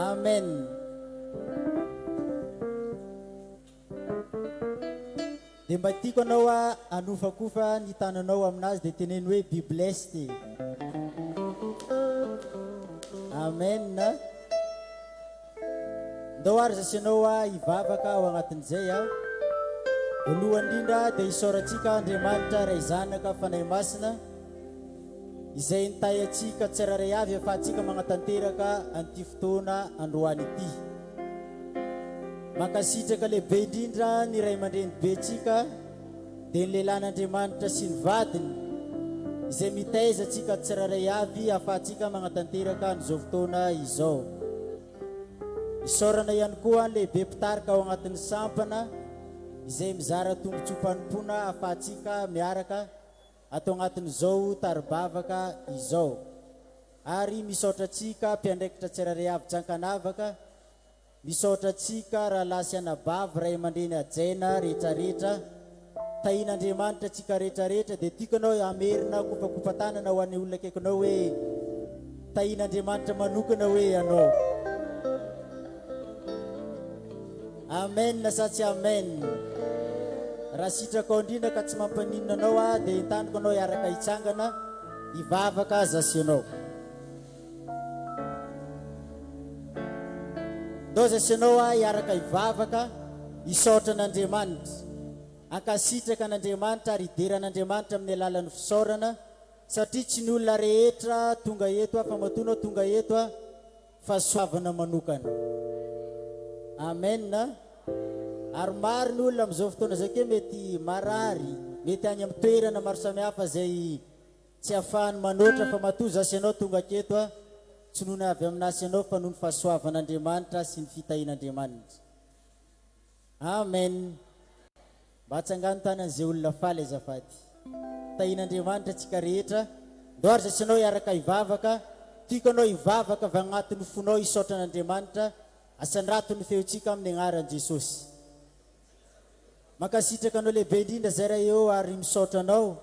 Amen. Dia mba tiako anao hanofakofa ny tananao aminazy dia teneno hoe be blessed e. Amen. Ndao ary zasy ianao hivavaka ao agnatin'izay a. Voalohany indrindra dia isaorantsika Andriamanitra Ray Zanaka Fanahy Masina izay nitahy antsika tsirairay avy ahafahantsika magnatanteraka an'ity fotoana androany ity. Mankasitraka lehibe indrindra ny ray aman-dreny bentsika dia ny lehilahin'Andriamanitra sy ny vadiny izay mitaiza antsika tsirairay avy ahafahantsika magnatanteraka an'izao fotoana izao. Isaorana ihany koa ny lehibe mpitarika ao agnatin'ny sampana izay mizara tombontsoam-panompoana ahafahantsika miaraka ato agnatin'izao tari-bavaka izao. Ary misaotra antsika mpiandraikitra tsirairay avy tsy ankanavaka. Misaotra antsika rahalahy sy anabavy, ray aman-dreny hajaina rehetra rehetra. Tahian'Andriamanitra antsika rehetra rehetra dia tiako ianao hamerina kopakopa-tanana ho an'ny olona akaikinao hoe tahian'Andriamanitra manokana hoe ianao. Amen sa tsy amen? Raha sitrakao indrindra ka tsy mampaninona anao aho dia entaniko anao hiaraka hitsangana hivavaka aza sy ianao. Ndao zasy ianao aho hiaraka hivavaka, hisaotra an'Andriamanitra, hankasitraka an'Andriamanitra ary hidera an'Andriamanitra amin'ny alalan'ny fisaorana, satria tsy ny olona rehetra tonga eto aho fa matoa anao tonga eto aho, fahasoavana manokana. Amen. Ary maro ny olona amin'izao fotoana izao ke mety marary, mety any amin'ny toerana maro samihafa izay Tsy afahany manoatra fa matoa za sy ianao tonga aketo a, tsy noho ny avy aminà sy ianao fa noho ny fahasoavan'Andriamanitra sy ny fitahian'Andriamanitra. Amen. Mba atsangano tanan'izay olona faly azafady. Tahian'Andriamanitra antsika rehetra. Ndao ary za sy ianao hiaraka hivavaka. Tiako ianao hivavaka avy agnatin'ny fonao hisaotra an'Andriamanitra. Asandrato ny feontsika amin'ny agnaran'i Jesosy. Mankasitraka anao lehibe indrindra zay Ray ô ary misaotra anao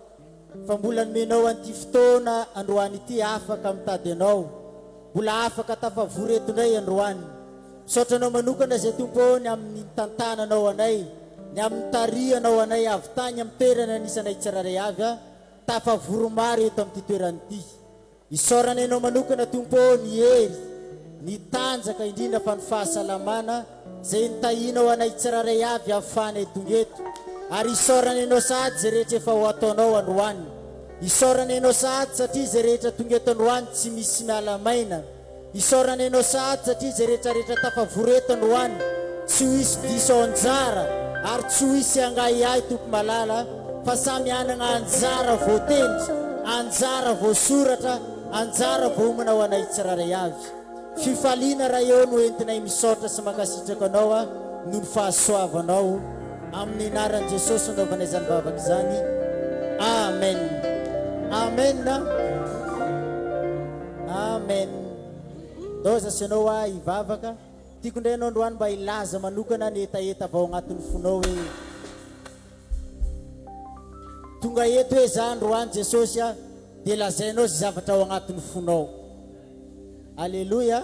fa mbola nomenao an'ity fotoana androany ity afaka mitady anao mbola afaka tafavory eto indray androany misaotra anao manokana zay Tompo ô ny amin'ny nitantananao anay ny amin'ny nitarihanao anay avy tany amin'ny toerana nisy anay tsirairay avy a tafavory maro eto amin'ity toerana ity Isaorana Ianao manokana Tompo ô ny hery, ny tanjaka indrindra fa ny fahasalamana izay nitahianao anay tsirairay avy ahafahanay tonga eto ary isaorana Ianao sahady izay rehetra efa ho ataonao androany. Isaorana Ianao sahady satria izay rehetra tonga eto androany tsy misy miala maina. Isaorana Ianao sahady satria izay rehetra rehetra tafavory eto androany tsy ho hisy diso anjara ary tsy ho hisy hangahiahy Tompo malala fa samy hanagna anjara voatendry, anjara voasoratra, anjara voaomana ho anay tsirairay avy. Fifaliana Ray ô no entinay misaotra sy mankasitraka Anao a noho ny fahasoavanao. Amin'ny anaran'i Jesosy no anaovana izany vavaka izany. Amen. Amen. Amen. Ndao zasy ianao hoa hivavaka. Tiako indray ianao androany mba hilaza manokana ny hetaheta avy ao agnatin'ny fonao hoe tonga eto hoe za androany Jesosy a, dia lazainao izay zavatra ao agnatin'ny fonao. Aleloia.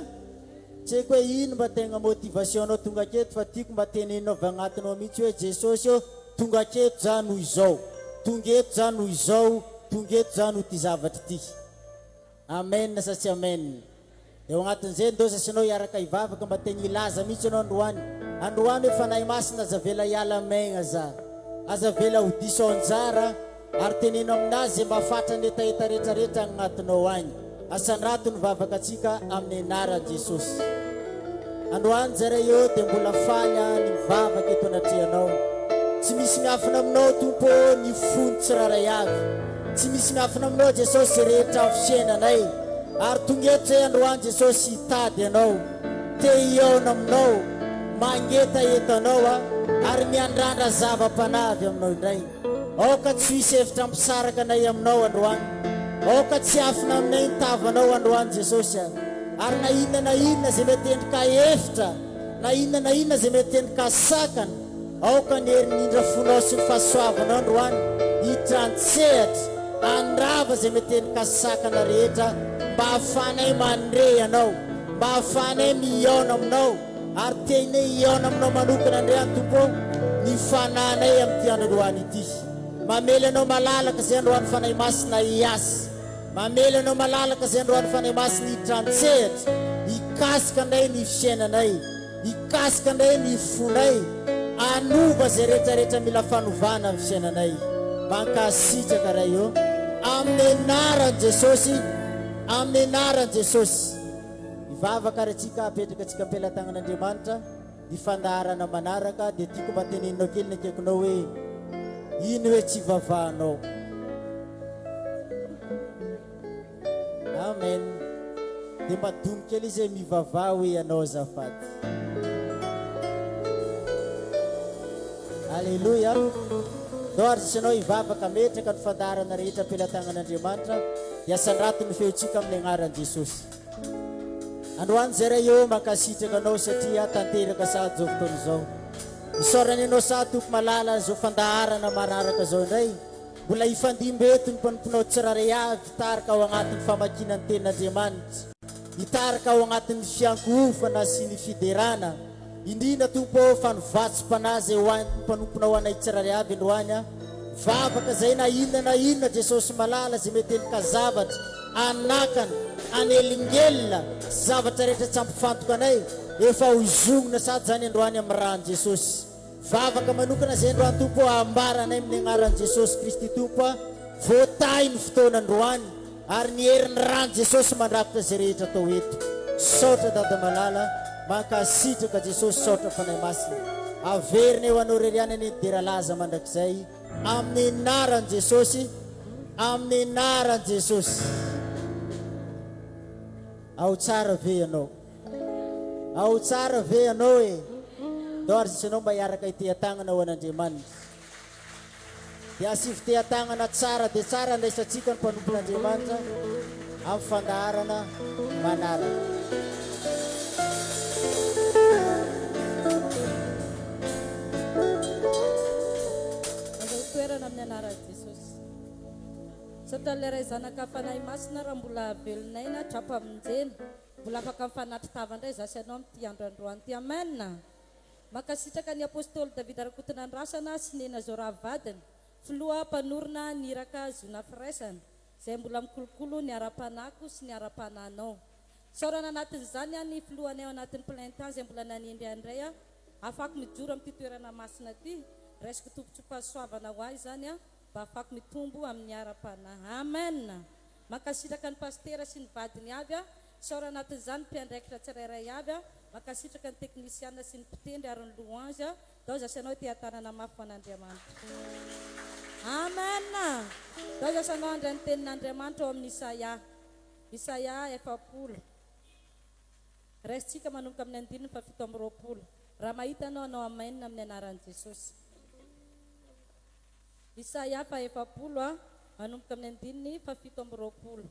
Tsy haiko hoe ino mba tegna motivation anao tonga aketo fa tiako mba teneninao avy agnatinao mihitsy hoe Jesosy ô, tonga aketo za noho izao, tonga eto za noho izao, tonga eto za noho ity zavatra ity. Amen sa tsy amen? Dia ao agnatin'izay ndao za sy anao hiaraka hivavaka mba tegna hilaza mihitsy ianao androany, androany hoe Fanahy Masina aza avela hiala maigna za, aza avela ho diso anjara, Ary teneno aminazy izay mba fatran'ny hetaheta rehetra rehetra any agnatinao agny. Asandrato ny vavaka antsika amin'ny anaran'i Jesosy. Androany zaray eo dia mbola faly aho ny mivavaka eto anatrehanao. Tsy misy miafina aminao Tompo ô ny fony tsirairay avy. Tsy misy miafina aminao Jesosy izay rehetra amin'ny fiainanay. Ary tonga eto zay androany Jesosy hitady Anao. Te hihaona aminao, mangetaheta Anao aho ary miandrandra zava-panahy avy aminao indray. Aoka tsy ho hisy hevitra hampisaraka anay aminao androany. Aoka tsy hafina aminay ny tavanao androany Jesosy a. Ary na inona na inona izay mety endrika efitra, na inona na inona izay mety endrika sakana, aoka ny herin'ny indra fonao sy ny fahasoavanao androany hiditra an-tsehatra, handrava izay mety endrika sakana rehetra mba hahafahanay mandre Anao. mba hahafahanay mihaona aminao ary tehinay hihaona aminao manokana indray any Tompo ô ny fanahinay amin'ity andro androany ity. Mamela anao malalaka izay androany Fanahy Masina hiasa. Mamela anao malalaka izay androany Fanahy Masina hiditra an-tsehatra, hikasika indray ny fiainanay, hikasika indray ny fonay, hanova izay rehetra rehetra mila fanovana amin'ny fiainanay. Mankasitraka Ray ô. Amin'ny anaran'i Jesosy, amin'ny anaran'i Jesosy. Hivavaka ary antsika, hapetraka antsika am-pelatanan'Andriamanitra. Ny fandaharana manaraka dia tiako mba teneninao kely ny akaikinao hoe ino hoe tsy ivavahanao. Amen. Dia mba domy kely izy hoe mivavaha hoe ianao azafady. Alléluia. Ndao ary tsisy anao hivavaka ametraka ny fandaharana rehetra am-pelatanan'Andriamanitra dia asandrato ny feontsika amin'ny anaran'i Jesosy. Androany zay Ray ô mankasitraka anao satria tanteraka sahady zao fotoana izao. Isaorana ianao sahady Tompo malala zao fandaharana mararaka zao indray. Mbola hifandimby eto ny mpanomponao tsirairay avy hitarika ao agnatin'ny famakiana ny tenin'Andriamanitra, hitarika ao agnatin'ny fiankohofana sy ny fiderana. Indrindra Tompo ô fa ny vatsim-panahy izay ho an'ny mpanomponao anay tsirairay avy androany a, vavaka izay na inona na inona Jesosy malala izay mety heloka zavatra hanakana, hanelingelina, zavatra rehetra tsy hampifantoka anay, efa ho zongina sady izany androany amin'ny ràn'i Jesosy. Vavaka manokana izay androany Tompo ô ambara anay amin'ny agnaran'i Jesosy Kristy Tompo a, voatahy ny fotoana androany. Ary ny herin'ny ran'i Jesosy mandrakotra izay rehetra atao eto. Saotra Dada malala, mankasitraka Jesosy saotra Fanahy Masina. Averina eo anao irery ihany anie ny dera laza mandrakizay amin'ny anaran'i Jesosy, amin'ny anaran'i Jesosy. Ao tsara ve ianao? Ao tsara ve ianao e? Ndao ary ianao mba hiaraka hiteha-tagnana ho an'Andriamanitra. Dia asivo teha-tagnana tsara dia tsara andraisantsika ny mpanompon'Andriamanitra amin'ny fandaharana manaraka. Aza ho toerana amin'ny anaran'i Jesosy. Misaotra an'ilay Ray Zanaka Fanahy Masina raha mbola velon'aina tra-pamonjena. Mbola afaka mifanatri-tava indray za sy ianao amin'ity andro androany ity. Amen! Mankasitraka ny Apostoly David Rakotonandrasana sy Nena Zora vadiny, filoha mpanorina ny iraka Zona Firaisana, izay mbola mikolokolo ny ara-panahiko sy ny ara-panahinao. Isaorana anatin'izany ny filohanay ao anatin'ny Plein Temps izay mbola nanendry ahy indray ahafahako mijoro amin'ity toerana masina ity. Raisiko tombontsoam-pahasoavana ho ahy izany mba ahafahako mitombo amin'ny ara-panahy. Amen! Mankasitraka ny Pasitera sy ny vadiny avy a! Isaorana anatin'izany ny mpiandraikitra tsirairay avy a! Mankasitraka ny teknisiana sy ny mpitendry ary ny louange a! Dao zasy anao ity hatanana mafy ho an'Andriamanitra. Amen! Dao zasy anao handray ny tenin'Andriamanitra ao amin'ny Isaia. Isaia 40. Raisintsika manomboka amin'ny andininy faha 27. Raha mahita anao hanao Amen amin'ny anaran'i Jesosy. Isaia faha-40 a, manomboka amin'ny andininy faha-27.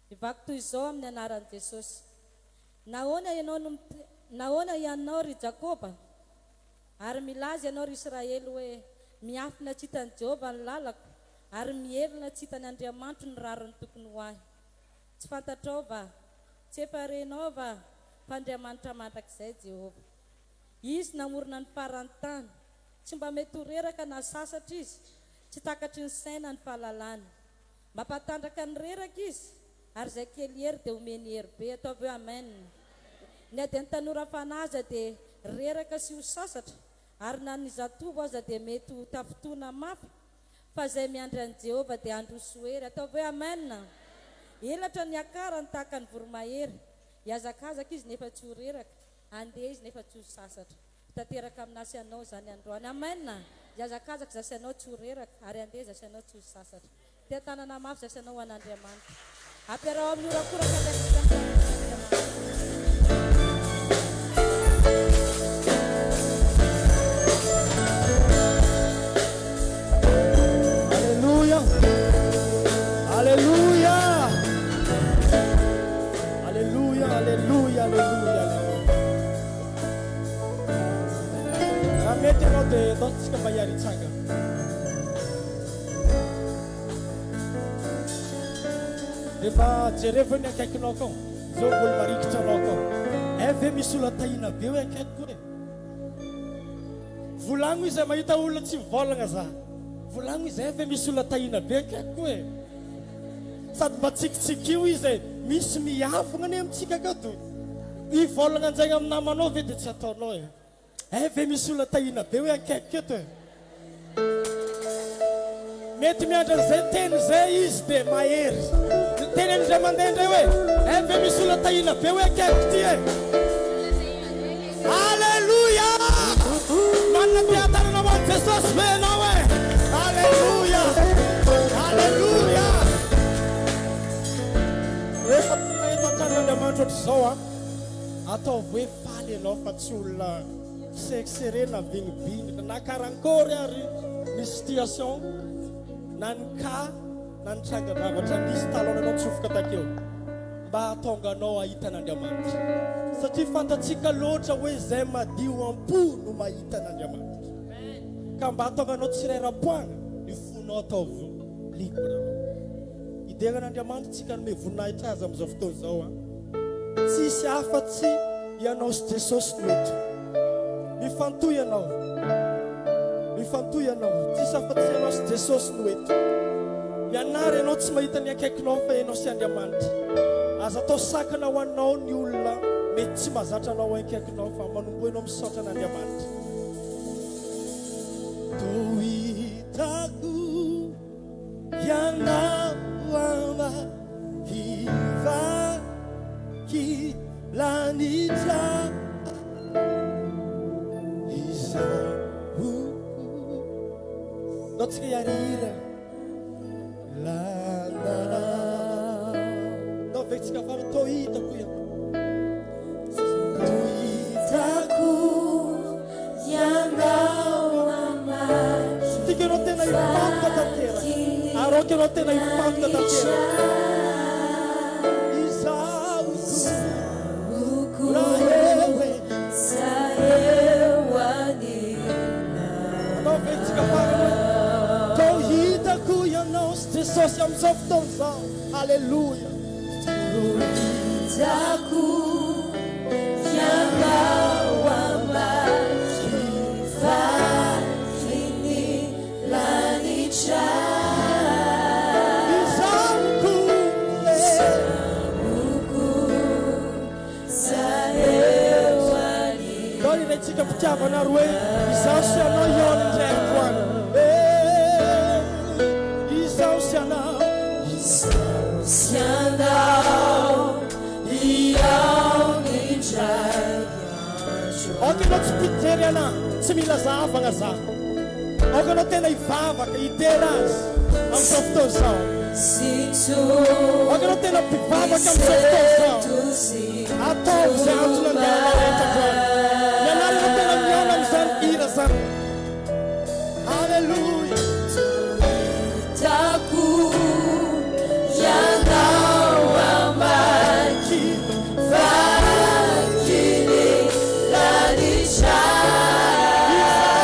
Mivaky toy izao amin'ny anaran'i Jesosy, Nahoana ianao no Nahoana ianao, ry Jakoba? Ary milaza ianao, ry Israely, hoe, Miafina tsy hitan'i Jehovah ny lalako, ary mihelina tsy hitan'ny Andriamanitro ny rariny tokony ho ahy. Tsy fantatrao va? Tsy efa renao va? Fa Andriamanitra mandrakizay Jehovah. Izy namorona ny faran'ny tany. Tsy mba mety ho reraka na sasatra izy, tsy takatry ny saina ny fahalalany. Mampatanjaka ny reraka izy, ary izay kely hery dia omeny hery be. Ataovy hoe Amen. Ny adian'ny tanora fanahy aza dia reraka sy ho sasatra, ary na ny zatovo aza dia mety ho tafintohina mafy, fa izay miandry an'i Jehovah dia handroso hery. Ataovy hoe Amen. Elatra ny hiakarany tahaka ny voromahery. Hihazakazaka izy nefa tsy ho reraka, handeha izy nefa tsy ho sasatra. Ho tanteraka aminà sy anao izany androany. Amen! Hihazakazaka izaho sy anao tsy ho reraka, ary handeha izaho sy anao tsy ho sasatra. Tia tanana mafy izaho sy anao ho an'Andriamanitra. Ampiaraho amin'ny horakoraka andraisantsika ny mpanompon'Andriamanitra. Aleloia! Aleloia! Aleloia, aleloia, aleloia, aleloia. Raha mety ianao dia ndao tsika mba hiary hitsangana. Dia mba jerevo ny akaikinao akao. Zao mbola marikitra anao akao. Eh ve misy olona tahina be hoe akaikiko e? Volagno izy mahita olona tsy mivolagna za. Volagno izy eh ve misy olona tahina be akaikiko e? Sady mba tsikitsikiho izy e. Misy miavogna anie amintsika akato. Hivolagna anjaigna amin'ny namanao ve dia tsy ataonao e? Hay ve misy olona tahina be hoe akaikiko eto e? Mety miandry an'izay teny izay izy dia mahery. Teny an'indray mandeha indray hoe, hay ve misy olona tahina be hoe akaikiko ity e? Aleloia! Manana te-hatanana ho an'i Jesosy ve ianao e? Aleloia! Aleloia! Rehefa tonga eto an-tranon'Andriamanitra ohatr'izao an, ataovy hoe Faly ianao fa tsy olona sericere na vignibinitra na karankory ary ny situation na ny cas na ny trangan-javatra nisy talohananao nitsofoka takeo mba hahatonga anao hahita an'Andriamanitra satria fantatsika loatra hoe izay madio am-po no mahita an'Andriamanitra ka mba hahatonga anao tsy rera-poana ny fonao ataovy libre anao hidera an'Andriamanitra tsika hanome voninahitra azy amin'izao fotoana izao an. Tsisy hafa tsy ianao sy Jesosy no eto. Mifantoha ianao. Mifantoha ianao. Tsisy hafa tsy ianao sy Jesosy no eto. Mianara ianao tsy mahita ny akaikinao fa ianao sy Andriamanitra. Aza atao sakana ho anao ny olona mety tsy mahazatra anao ao akaikinao fa manomboha ianao misaotra an'Andriamanitra. Toa hitako Ianao hamakivaky lanitra izaho. Ndao tsika hiarihira lana. Ndao ve tsika fara tô hitako ianao. Tô hitako ianao hamakivaky Tiako ianao tena hifantoka tanteraka. Ary aoka ianao tena hifantoka tanteraka. Izaho koa raha eo e. Andao ve tsika farany hoe, Tô hitako ianao sy Jesosy amin'izao fotoana izao. Aleloia. Izaho koa e. Ndao ilaintsika fitiavana ary hoe izaho sy ianao hihaona indray andro any. Eh, izaho sy ianao. Izaho sy ianao hihaona indray andro Aoka ianao tsy mpijery anah, tsy mila zahavagna za. Aoka ianao tena hivavaka, hidera Azy amin'izao fotoana izao. Aoka ianao tena mpivavaka amin'izao fotoana izao. Ataovy izay antony andehananao rehetra androany. Mianara ianao tena mihaona amin'izany hira izany. Aleloia.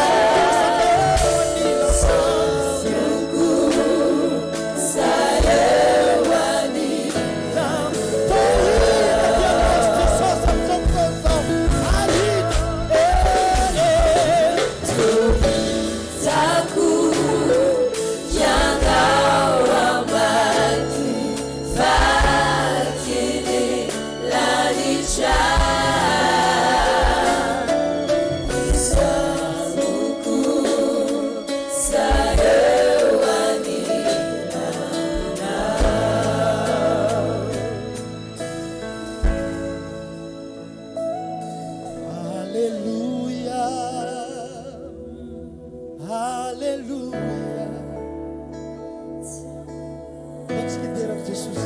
Izaho kosa teo anilanao. Toa hitako ianao sy Jesosy amin'izao fotoana izao. Ary hita, eh, eh. Aleloia, aleloia. Antsika hidera an'i Jesosy.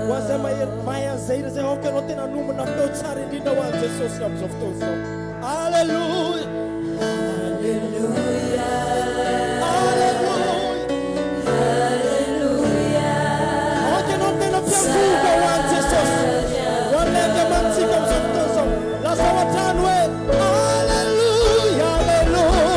Ho an'izay mahery mahay an'izay hira izay, aoka ianao tena hanomana feo tsara indrindra ho an'i Jesosy amin'izao fotoana izao. Aleloia. Aleloia. Aleloia. Aoka ianao tena mpiankohoka ho an'i Jesosy. Ho an'ilay Andriamanitsika amin'izao fotoana izao. Lazao hatrany hoe, Aleloia, aleloia.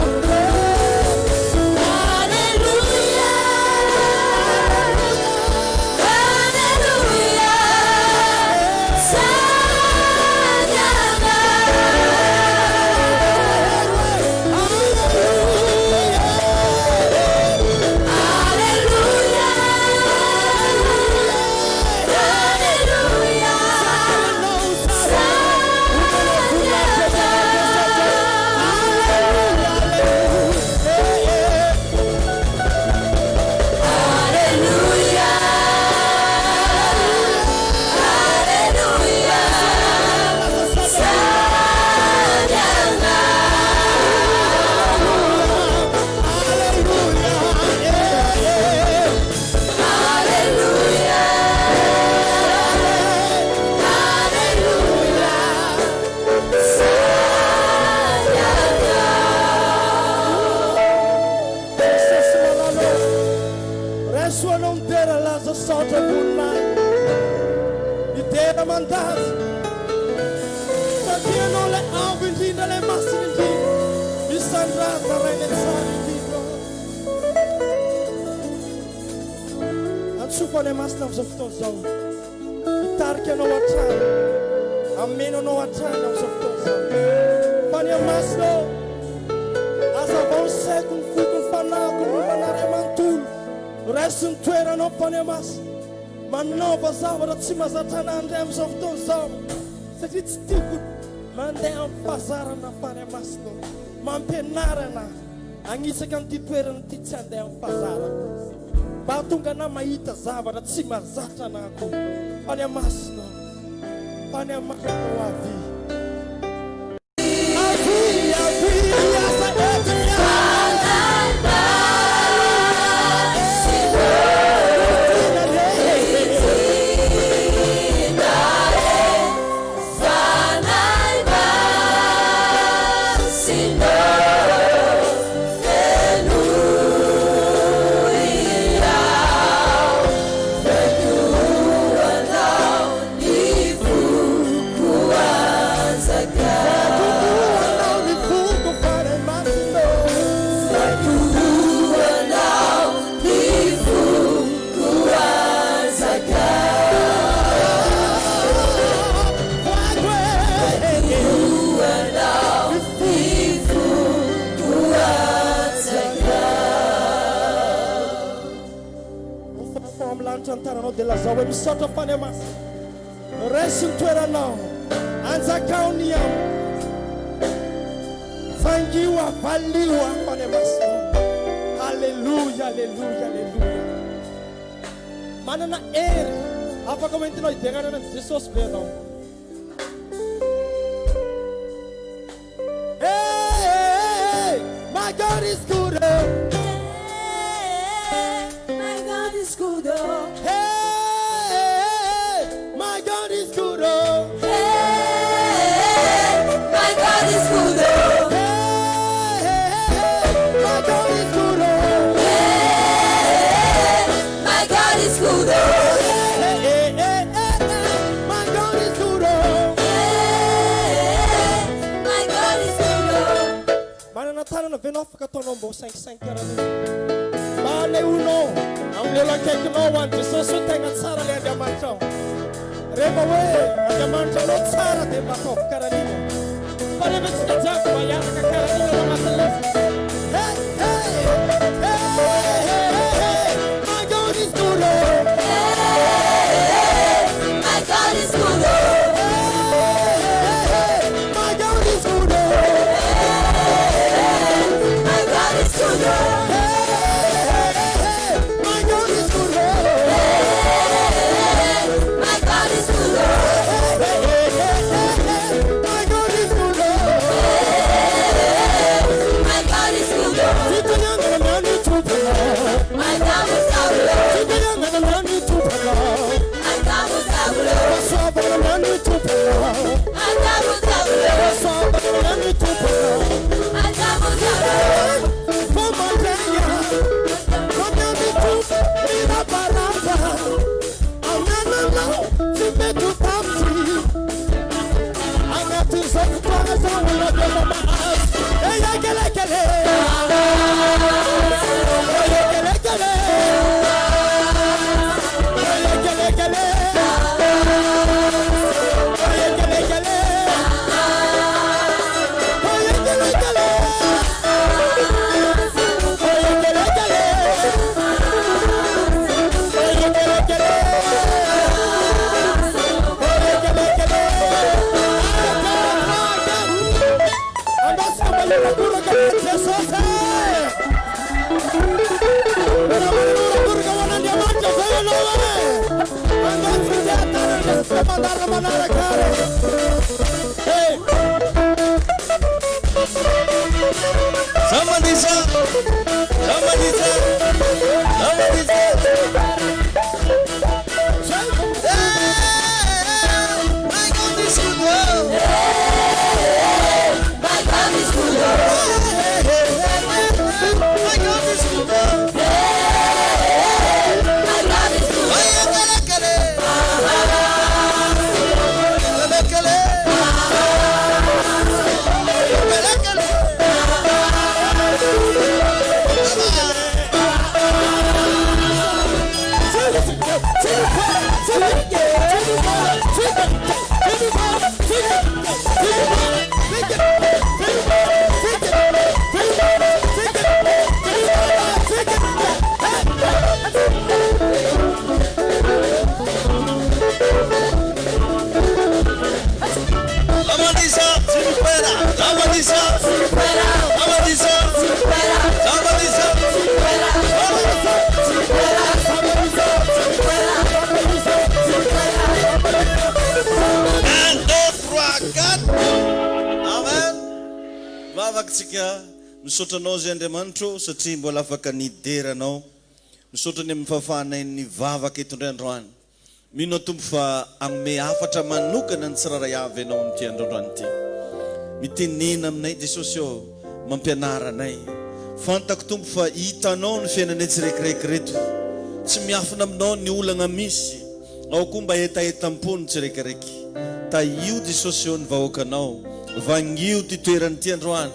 Ianao ilay Avo Indrindra, ilay Masina Indrindra. Misandrata Rainay tsara indrindra. Antsoy Fanahy Masina amin'izao fotoana izao. Hitarika anao hatrany. Hameno anao hatrany amin'izao fotoana izao. Fanahy Masina ô, hazavao ny saiko, ny foko, ny fanahiko, ny momba anay manontolo. Raiso ny toeranao Fanahy Masina. Manaova zavatra tsy mahazatra anah indray amin'izao fotoana izao satria tsy tiako mandeha amin'ny fahazarana Fanahy Masina ô. Mampianara anah hagnitsaka an'ity toerana ity tsy handeha amin'ny fahazarako. Mba hahatonga anah mahita zavatra tsy mahazatra anah koa. Fanahy Masina ô. Fanahy Masina ô avia. Avia, avia hiasa eto ny Fa amin'ny lanitra ny tananao dia lazao hoe misaotra Fanahy Masina. Raiso ny toeranao, anjakao ny amiko. Vangio aho, valio aho Fanahy Masina. Aleloia, aleloia, aleloia. Manana hery afaka hoentinao hiderana an'i Jesosy ve ianao? Hey, hey, hey, my God is good. Oh. Hey, my God is good. Oh. Hey, hey, my God is good. Oh. Hey, my God is good. Oh. Hey, hey, hey, my God is good. Oh. Hey, my God is good. Oh. Hey, hey, hey, hey, hey, my God is good. Oh. Hey, my God is good. Oh. Manana tanana ve anao afaka ataonao mba ho cinq cinq karaha an'io? Mba aleonao amin'ilay olo akaikinao ho an'i Jesosy hoe tegna tsara ilay Andriamanitrao. Rehefa hoe Andriamanitra anao tsara dia mba ataovy karaha an'iny. Fa rehefa tsika jiaby mba hiaraka karaha an'iny ao anatin'ilay Hey, hey, hey, hey, hey, my God is good. Oh. Hey, my God is good. Oh. Hey, hey, hey, my God is good. Oh. My God is good. Oh. Hey, hey, hey, my God is good. Oh. My God is good. Oh. Hey, hey, hey, hey, hey, my God is good. Oh. My God is good. Oh. My God is good. My God is good. My God is good. My God is good. Hey! Samadisa, Samadisa, Samadisa. Hey, my God is good. Oh. My God is good. Oh. Hey, hey, hey, hey, my God is good. Oh. My God is good. Oye, kele, kele. Kele, kele. Un, deux, trois, quatre. Amen. Vavaka tsika. Misaotra anao zay Andriamanitro satria mbola afaka nidera anao. Misaotra ny amin'ny fahafahanay nivavaka eto indray androany. Mino aho Tompo fa hanome hafatra manokana ny tsirairay avy Ianao amin'ity androandroany ity. Mitenena aminay Jesosy ô, mampianara anay. Fantako Tompo fa hitanao ny fiainanay tsiraikiraiky ireto. Tsy miafina aminao ny olagna misy. Ao koa mba hetahetam-po ny tsiraikiraiky. Tahio Jesosy ô ny vahoakanao. Vangio ity toerana ity androany.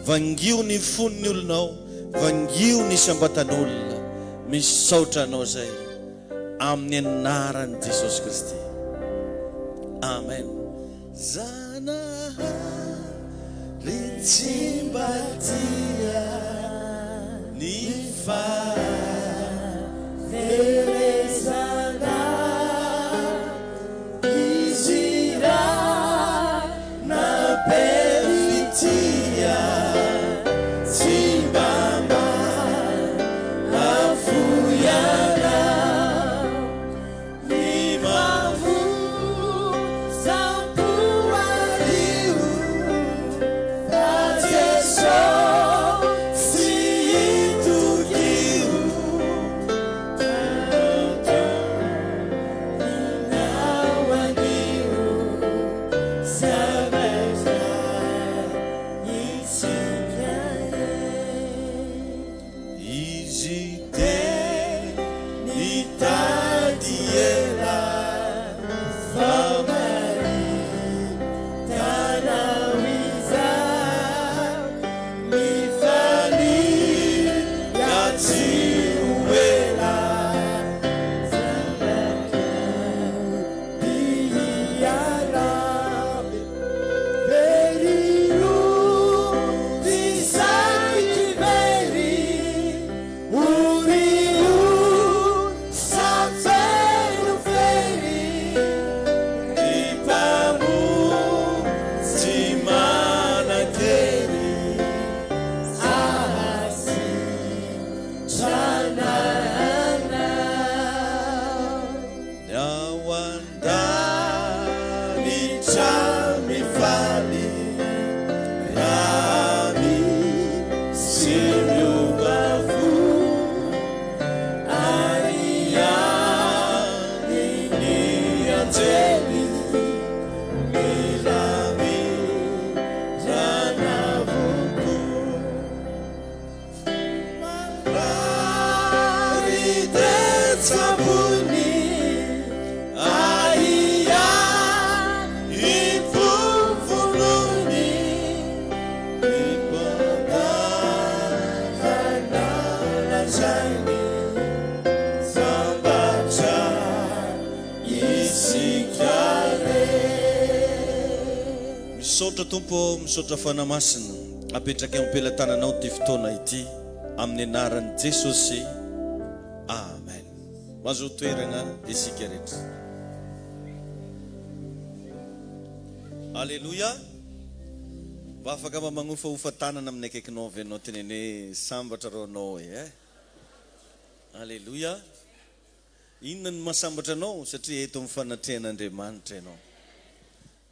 Vangio ny fon'ny olonao. Vangio ny isam-batan'olona. Misaotra Anao izay. Amin'ny anaran'i Jesosy Kristy. Amen. Zanahary tsy mba tia ny fahaverezana Izy na be fitia tsy mba mahafoy anao ny mamoizam-po anio fa Jesosy itokio Izy dia nitady ela vao nahita anao izaho Mifalia tsy ho ela Ny ao an-danitra mifaly raha misy miova fo ary any ny anjely milamindrana avokoa. Marary tetsy ambony ahiahy vovonoiny ny mpandalana lazainy sambatra isika rehetra. Misaotra Tompo ô, misaotra Fanahy Masina. Apetraka eo am-pelatananao ity fotoana ity amin'ny anaran'i Jesosy. Amen. Mazoa toeragna isika rehetra. Aleloia. Mba afaka mba magnofahofa tanana amin'ny akaikinao ve anao teneno hoe sambatra rô anao e eh. Aleloia. Inona no mahasambatra anao satria eto amin'ny fanatrehan'Andriamanitra ianao.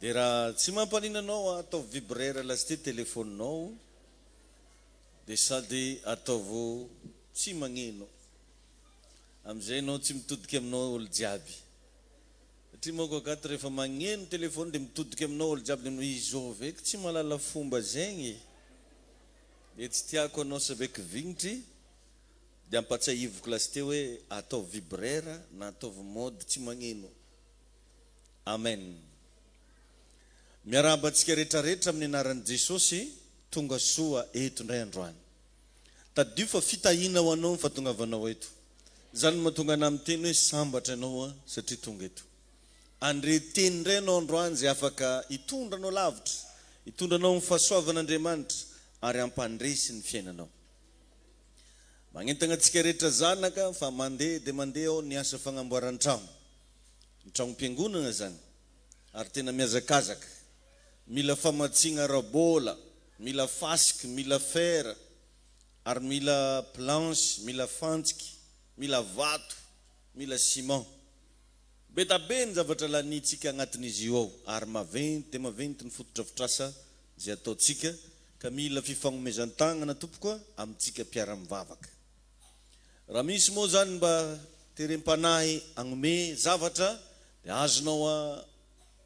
Dia raha tsy mampanina anao ataovy vibreur lasty telephone-nao dia sady ataovo tsy magneno amizay enao tsy mitodika aminao olo jiaby satria manko akato rehefa magneno telephone dia mitodika aminao olo jiaby dia manao izao ve ko tsy mahalala fomba zegny e dia tsy tiako anao sabeky vignitry dia ampatsahiviko lasite hoe ataovy vibreur na ataovy mode tsy magneno. Amen. Miarahaba antsika rehetra rehetra amin'ny anaran'i Jesosy tonga soa eto indray androany. Tadidio fa fitahiana ho anao ny fahatongavanao eto. Izany no mahatonga anah miteny hoe sambatra ianao an satria tonga eto. Handre teny indray ianao androany izay afaka hitondra anao lavitra, hitondra anao amin'ny fahasoavan'Andriamanitra ary hampandresy ny fiainanao. Magnentagna antsika rehetra zanaka fa mandeha dia mandeha ao ny asa fagnamboaran-trano. Ny tragnom-piangonana izany ary tena mihazakazaka. Mila famatsiagna ara-bola. Mila fasiky, mila fer, ary mila planche, mila fantsiky, mila vato, mila ciment. Be da be ny zavatra laniantsika agnatin'izy io ao ary maventy dia maventy ny fotodrafitrasa izay ataontsika ka mila fifagnomezan-tagnana tompoko a amintsika mpiara-mivavaka. Raha misy moa zany mba terem-panahy agnome zavatra dia azonao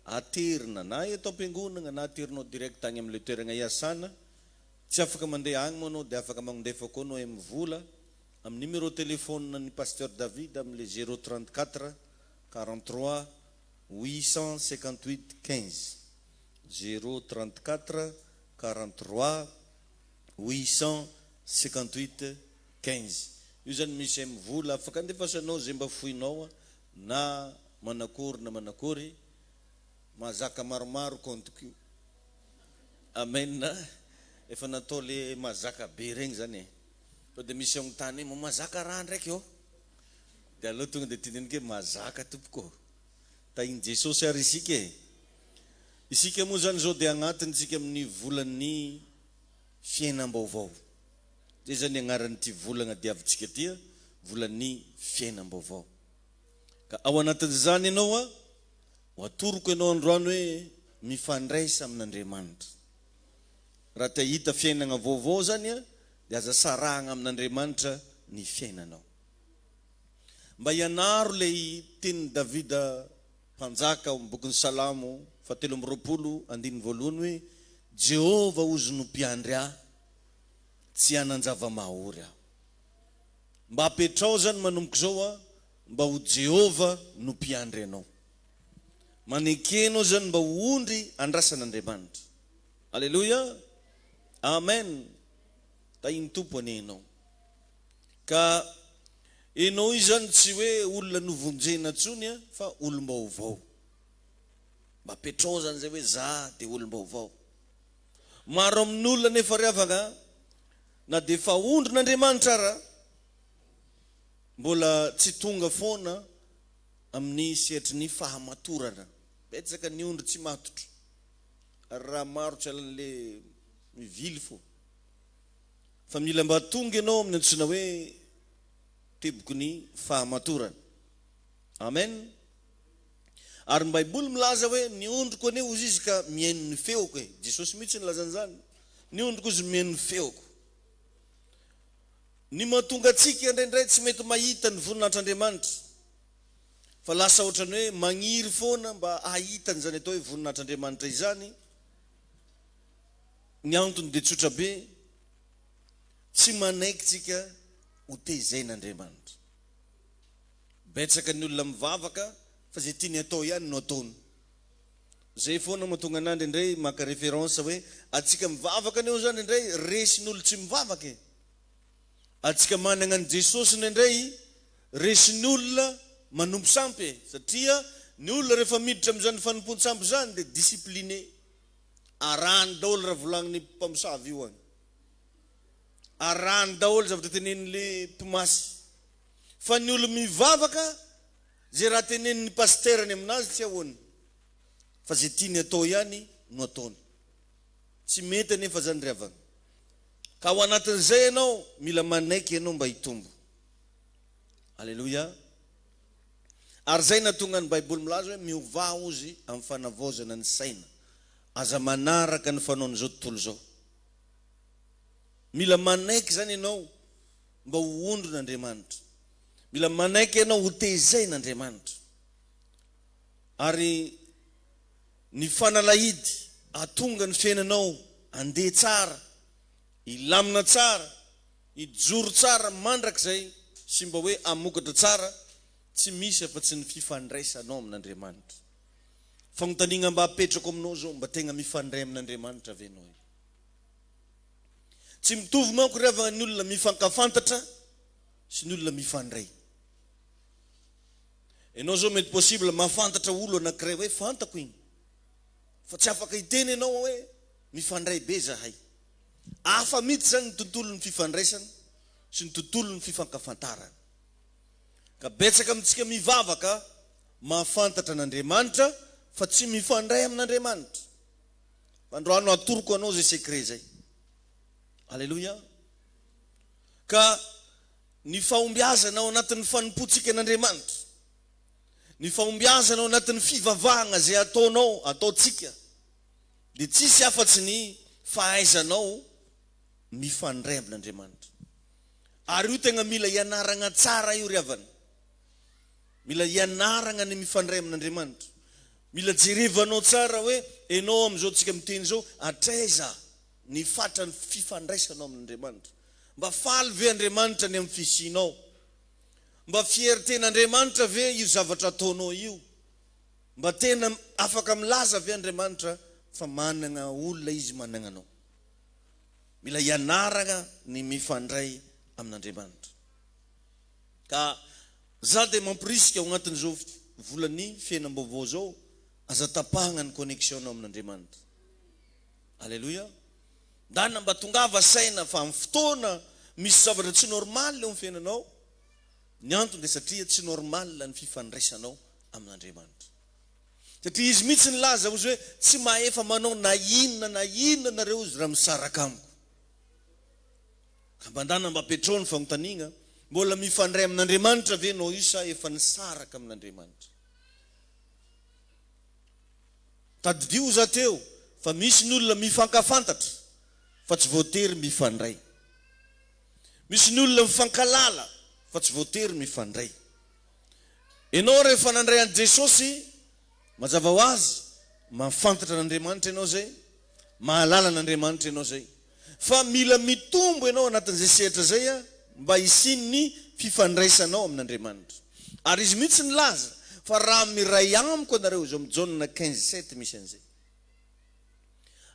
aterina na eto am-piangonagna na aterinao direct agny amle toeragna iasana, tsy afaka mandeha agny moa anao dia afaka magnondefa koa anao MVola amin'ny numéro téléphone ny Pasteur David amle 034 43 858 15, 034 43 858 15. Io zany misy MVola afaka andefasanao ze mba foinao na manakory na manakory, mahazaka maromaro compte-ko io. Amen efa natao le mahazaka be regny zany e. Sao dia misy agnontany hoe mba mahazaka raha ndraiky ô? Dia aleo tonga dia teneniko hoe mahazaka tompoko ô. Tahin'i Jesosy ary isika e. Isika moa zany izao dia agnatiny tsika amin'ny volan'ny fiainam-baovao. Zay zany agnaran'ity volagna diavintsika ty, volan'ny fiainam-baovao. Ka ao anatin'izany ianao a, ho atoroko ianao androany hoe mifandraisa amin'Andriamanitra. Raha te hahita fiainagna vaovao zany a, dia aza sarahagna amin'Andriamanitra ny fiainanao. Mba ianaro ilay tenin'i Davida mpanjaka ao amin'ny bokin'ny Salamo fahatelo amby 20 andininy voalohany hoe, Jehovah hozy no mpiandry ahy, tsy hanan-java-mahory aho. Mba apetrao izany manomboka izao a, mba ho Jehovah no mpiandry anao. Maneke anao izany mba ho ondry andrasan'Andriamanitra. Aleloia! Amen! Tahin'ny Tompo anie ianao. Ka ianao izany tsy hoe olona novonjena intsony a, fa olom-baovao. Mba apetrao izany izay hoe za dia olom-baovao. Maro amin'olona anefa ry havana na dia efa ondrin'Andriamanitra ara, mbola tsy tonga foana amin'ny sehatry ny fahamatorana. Betsaka ny ondry tsy matotra, ary raha maro tsy alan'le mivily fô. Fa mila mba tonga ianao amin'ny antsoina hoe teboky ny fahamatorana. Amen. Ary ny Baiboly milaza hoe ny ondriko anie hozy izy ka mihaino ny feoko e. Jesosy mihitsy nilaza an'izany. Ny ondriko hozy mihaino ny feoko. Ny mahatonga antsika indraindray tsy mety mahita ny voninahitr'Andriamanitra fa lasa ohatran'ny hoe magniry foana mba hahita an'izany atao hoe voninahitr'Andriamanitra izany. Ny antony dia tsotra be, tsy manaiky tsika ho tezain'Andriamanitra. Betsaka ny olona mivavaka fa izay tiany atao ihany no ataony. Zay foana mahatonga anah indraindray maka référence hoe atsika mivavaka anie zany indraindray resin'olo tsy mivavaka e. Atsika managna an'i Jesosy indraindray resin'ny olona manompo sampy e. Satria ny olona rehefa miditra amin'izany fanompoan-tsampy izany dia discipliné. Arahany daholo raha volagnin'ny mpamosavy io agny. Arahany daholo zavatra tenenin'le mpimasy. Fa ny olo mivavaka ze raha tenenin'ny pasiterany aminazy tsy ahoany fa ze tiany atao ihany no ataony. Tsy mety anefa zany ry havana. Ka ao anatin'izay ianao mila manaiky ianao mba hitombo. Aleloia. Ary zay nahatonga ny baiboly milaza hoe miovà ozy amin'ny fanavaozana ny saina. Aza manaraka ny fanaon'izao tontolo izao. Mila manaiky zany ianao mba ho ondrin'Andriamanitra. Mila manaiky ianao ho tezain'Andriamanitra. Ary ny fanalahidy hahatonga ny fiainanao handeha tsara, hilamina tsara, hijoro tsara mandrakizay sy mba hoe hamokatra tsara, tsy misy afa-tsy ny fifandraisanao amin'Andriamanitra. Fanontaniana mba apetrako aminao izao, mba tegna mifandray amin'Andriamanitra ve ianao io? Tsy mitovy manko ry havana ny olona mifankafantatra sy ny olona mifandray. Ianao zao mety possible mahafantatra olo anankiray hoe fantako iny. Fa tsy afaka hiteny ianao hoe mifandray be zahay. Hafa mihitsy zany ny tontolon'ny fifandraisana sy ny tontolon'ny fifankafantarana. Ka betsaka amintsika mivavaka mahafantatra an'Andriamanitra fa tsy mifandray amin'Andriamanitra. Androany atoroko anao zay secret zay. Aleloia. Ka ny fahombiazana ao anatin'ny fanompoantsika an'Andriamanitra, ny fahombiazana ao anatin'ny fivavahana izay ataonao, ataontsika, dia tsisy afa-tsy ny fahaizanao mifandray amin'Andriamanitra. Ary io tegna mila ianaragna tsara io ry havana. Mila ianaragna ny mifandray amin'Andriamanitra. Mila jerevanao tsara hoe enao amin'izao tsika miteny izao hatraiza ny fatran'ny fifandraisanao amin'Andriamanitra. Mba faly ve Andriamanitra ny amin'ny fisianao? Mba fierten'Andriamanitra ve io zavatra ataonao io? Mba tena afaka milaza ve Andriamanitra fa managna olona Izy managna anao? Mila ianaragna ny mifandray amin'Andriamanitra. Ka za dia mampirisika ao agnatin'izao volan'ny fiainam-baovao zao, aza tapahagna ny connexion-nao amin'Andriamanitra. Aleloia. Ndana mba tongava saina fa amin'ny fotoana misy zavatra tsy normal eo amin'ny fiainanao, ny antony dia satria tsy normal ny fifandraisanao amin'Andriamanitra. Satria Izy mihitsy nilaza ozy hoe tsy mahefa manao na inona na inona nareo ozy raha misaraka amiko. Ka mba ndana mba apetrao ny fanontaniana, mbola mifandray amin'Andriamanitra ve ianao io sa efa nisaraka amin'Andriamanitra? Tadidio za teo fa misy ny olona mifankafantatra fa tsy voatery mifandray. Misy ny olona mifankalala fa tsy voatery mifandray. Enao rehefa nandray an'i Jesosy, mazava ho azy, mahafantatra an'Andriamanitra enao zay, mahalala an'Andriamanitra enao zay. Fa mila mitombo enao anatin'izay sehatra zay mba hisian'ny fifandraisanao amin'Andriamanitra. Ary Izy mihitsy nilaza fa raha miray amiko ianareo, izao amin'ny Jaona quinze sept misy an'izay.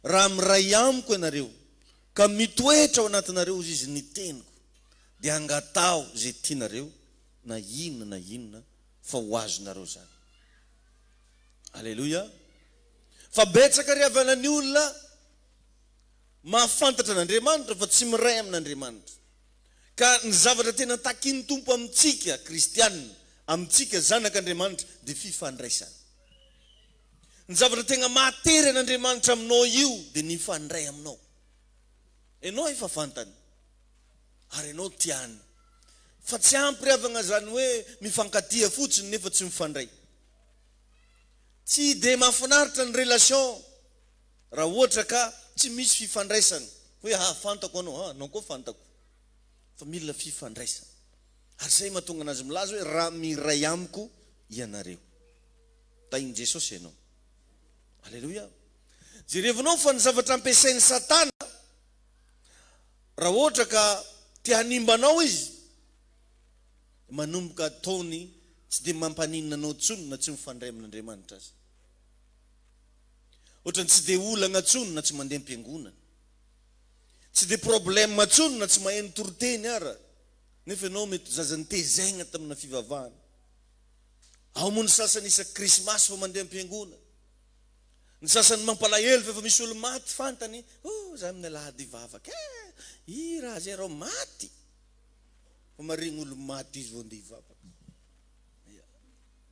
Raha miray amiko ianareo ka mitoetra ao anatinareo hozy Izy ny teniko, dia angataho izay tianareo na inona na inona fa ho azonareo izany. Aleloia. Fa betsaka ry havana ny olona mahafantatra an'Andriamanitra fa tsy miray amin'Andriamanitra. Ka ny zavatra tena takin'ny Tompo amintsika kristiana, amintsika zanak'Andriamanitra dia fifandraisana. Ny zavatra tegna mahatery an'Andriamanitra aminao io dia ny hifandray aminao. Enao efa fantany ary enao tiany. Fa tsy ampy ry havagna zany hoe mifankatia fotsiny nefa tsy mifandray. Tsy dia mahafinaritra ny relation raha ohatra ka tsy misy fifandraisana. Hoe ah fantako anao, ah anao koa fantako. Fa mila fifandraisana. Ary zay mahatonga anazy milaza hoe raha miray amiko ianareo. Tahin'i Jesosy ianao. Aleloia. Jerevinao fa ny zavatra ampiasain'i Satana, raha ohatra ka te hanimba anao izy, manomboka ataony tsy dia mampaninona anao intsony na tsy mifandray amin'Andriamanitra aza. Ohatrany tsy dia olana intsony na tsy mandeha am-piangonana. Tsy dia problème intsony na tsy maheno toriteny ara, nefa ianao mety zaza nitezaina tamina fivavahana. Ao moa ny sasany isaky krismasy vao mandeha am-piangonana. Ny sasany mampalahelo fa efa misy olo maty fantany, oh za amin'ny alahady hivavaka eh, i raha zay rao maty. Fa marigny olo maty izy vao andeha hivavaka. Ya.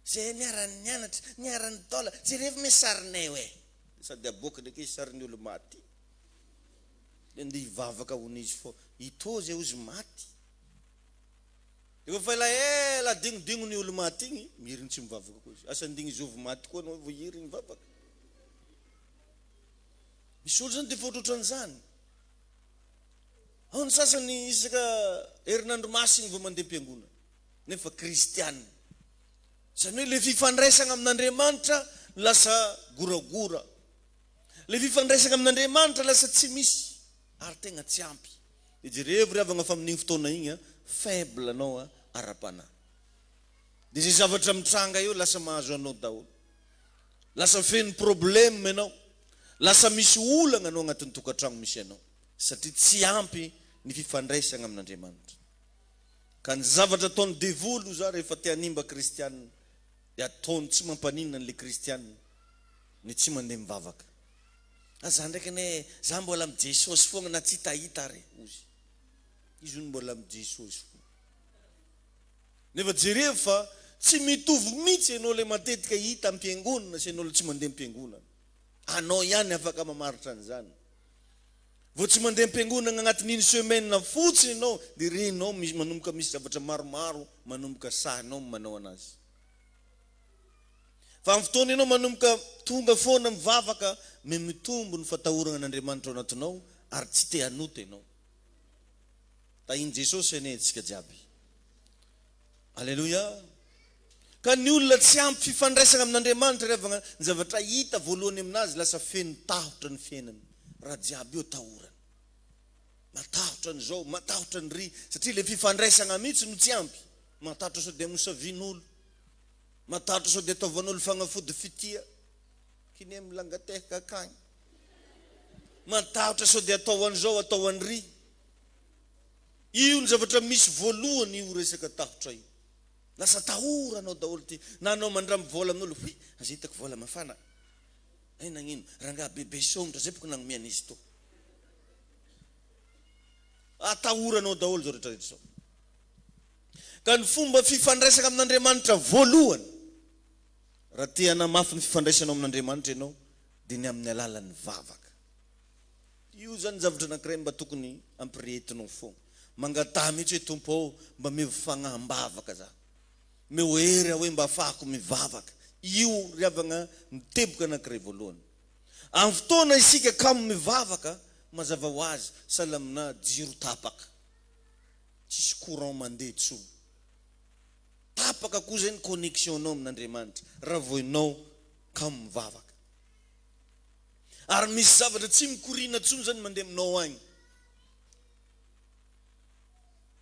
Zay niara-nianatra, niara-nitaola, jerevo me sarinay eo eh. Sady aboaka ndraiky izy sarin'ny olo maty. Dia andeha hivavaka hono izy fô ito zay ozy maty. Efa elaela adinodino ny olo maty igny, miriny tsy mivavaka koa izy. Asa andigny zovy maty koa anao vao hiriny mivavaka. Misy olo zany defa ohatrohatran'izany. Ao ny sasany isaka herinandro masiny vao mandeha am-piangonana, nefa kristiana. Izany hoe le fifandraisana amin'Andriamanitra lasa goragora. Le fifandraisana amin'Andriamanitra lasa tsy misy ary tegna tsy ampy. Dia jerevo ry havagna fa amin'igny fotoana igny a, faible anao a, ara-panahy. Dia izay zavatra mitranga eo lasa mahazo anao daholo. Lasa feno problème ianao. Lasa misy olagna anao agnatin'ny tokantragno misy anao. Satria tsy ampy ny fifandraisagna amin'Andriamanitra. Ka ny zavatra ataon'ny devoly hoy za rehefa te hanimba kristiana dia ataony tsy mampaninona an'le kristiana ny tsy mandeha mivavaka. Ah za ndraiky anie za mbola am Jesosy foagna na tsy hitahita ary ozy. Izy hono mbola am Jesosy foagna. Nefa jerevo fa tsy mitovy mihitsy ianao le matetika hita am-piangonana sy ianao le tsy mandeha am-piangonana. Anao ihany afaka mamaritra an'izany. Vao tsy mandeha am-piangonana agnatin'iny semaine fotsiny ianao dia renao misy manomboka misy zavatra maromaro manomboka sahinao manao anazy. Fa amin'ny fotoana ianao manomboka tonga foana mivavaka, mihamitombo ny fatahorana an'Andriamanitra ao anatinao ary tsy te hanota ianao. Tahin'i Jesosy anie antsika jiaby. Aleloia. Ka ny olona tsy ampy fifandraisana amin'Andriamanitra ry havagna, ny zavatra hita voalohany aminazy lasa feno tahotra ny fiainany. Raha jiaby io atahorana. Matahotra an'izao, matahotra ny ry, satria le fifandraisana mihitsy no tsy ampy. Matahotra sao dia mosavian'olo. Matahotra sao dia ataovan'olo fagnafody fitia. Kine milangatehaka akagny. Matahotra sao dia atao an'izao, atao an'ry. Io ny zavatra misy voalohany io resaka tahotra io. Lasa atahoranao daholo ty. Na anao mandramy vola amin'olo, hoy, aza hitako vola mafana. Hay nagnino? Rangaha bebe somotra zay boko nagnome an'izy to. Atahoranao daholo zao rehetra rehetra zao. Ka ny fomba fifandraisana amin'Andriamanitra voalohany, raha te hanamafy ny fifandraisanao amin'Andriamanitra ianao, dia ny amin'ny alalan'ny vavaka. Io zany zavatra anankiray mba tokony ampirehetinao foagna. Mangataha mihitsy hoe Tompo ô, mba meo fagnaham-bavaka za. Meo hery aho hoe mba afahako mivavaka. Io ry havagna ny teboka anankiray voalohany. Amin'ny fotoana isika kamo mivavaka, mazava ho azy, sahala amina jiro tapaka. Tsisy courant mandeha intsony. Tapaka koa zay ny connexion-nao amin'Andriamanitra raha vao ianao kamo mivavaka. Ary misy zavatra tsy mikoriana intsony zany mandeha aminao agny.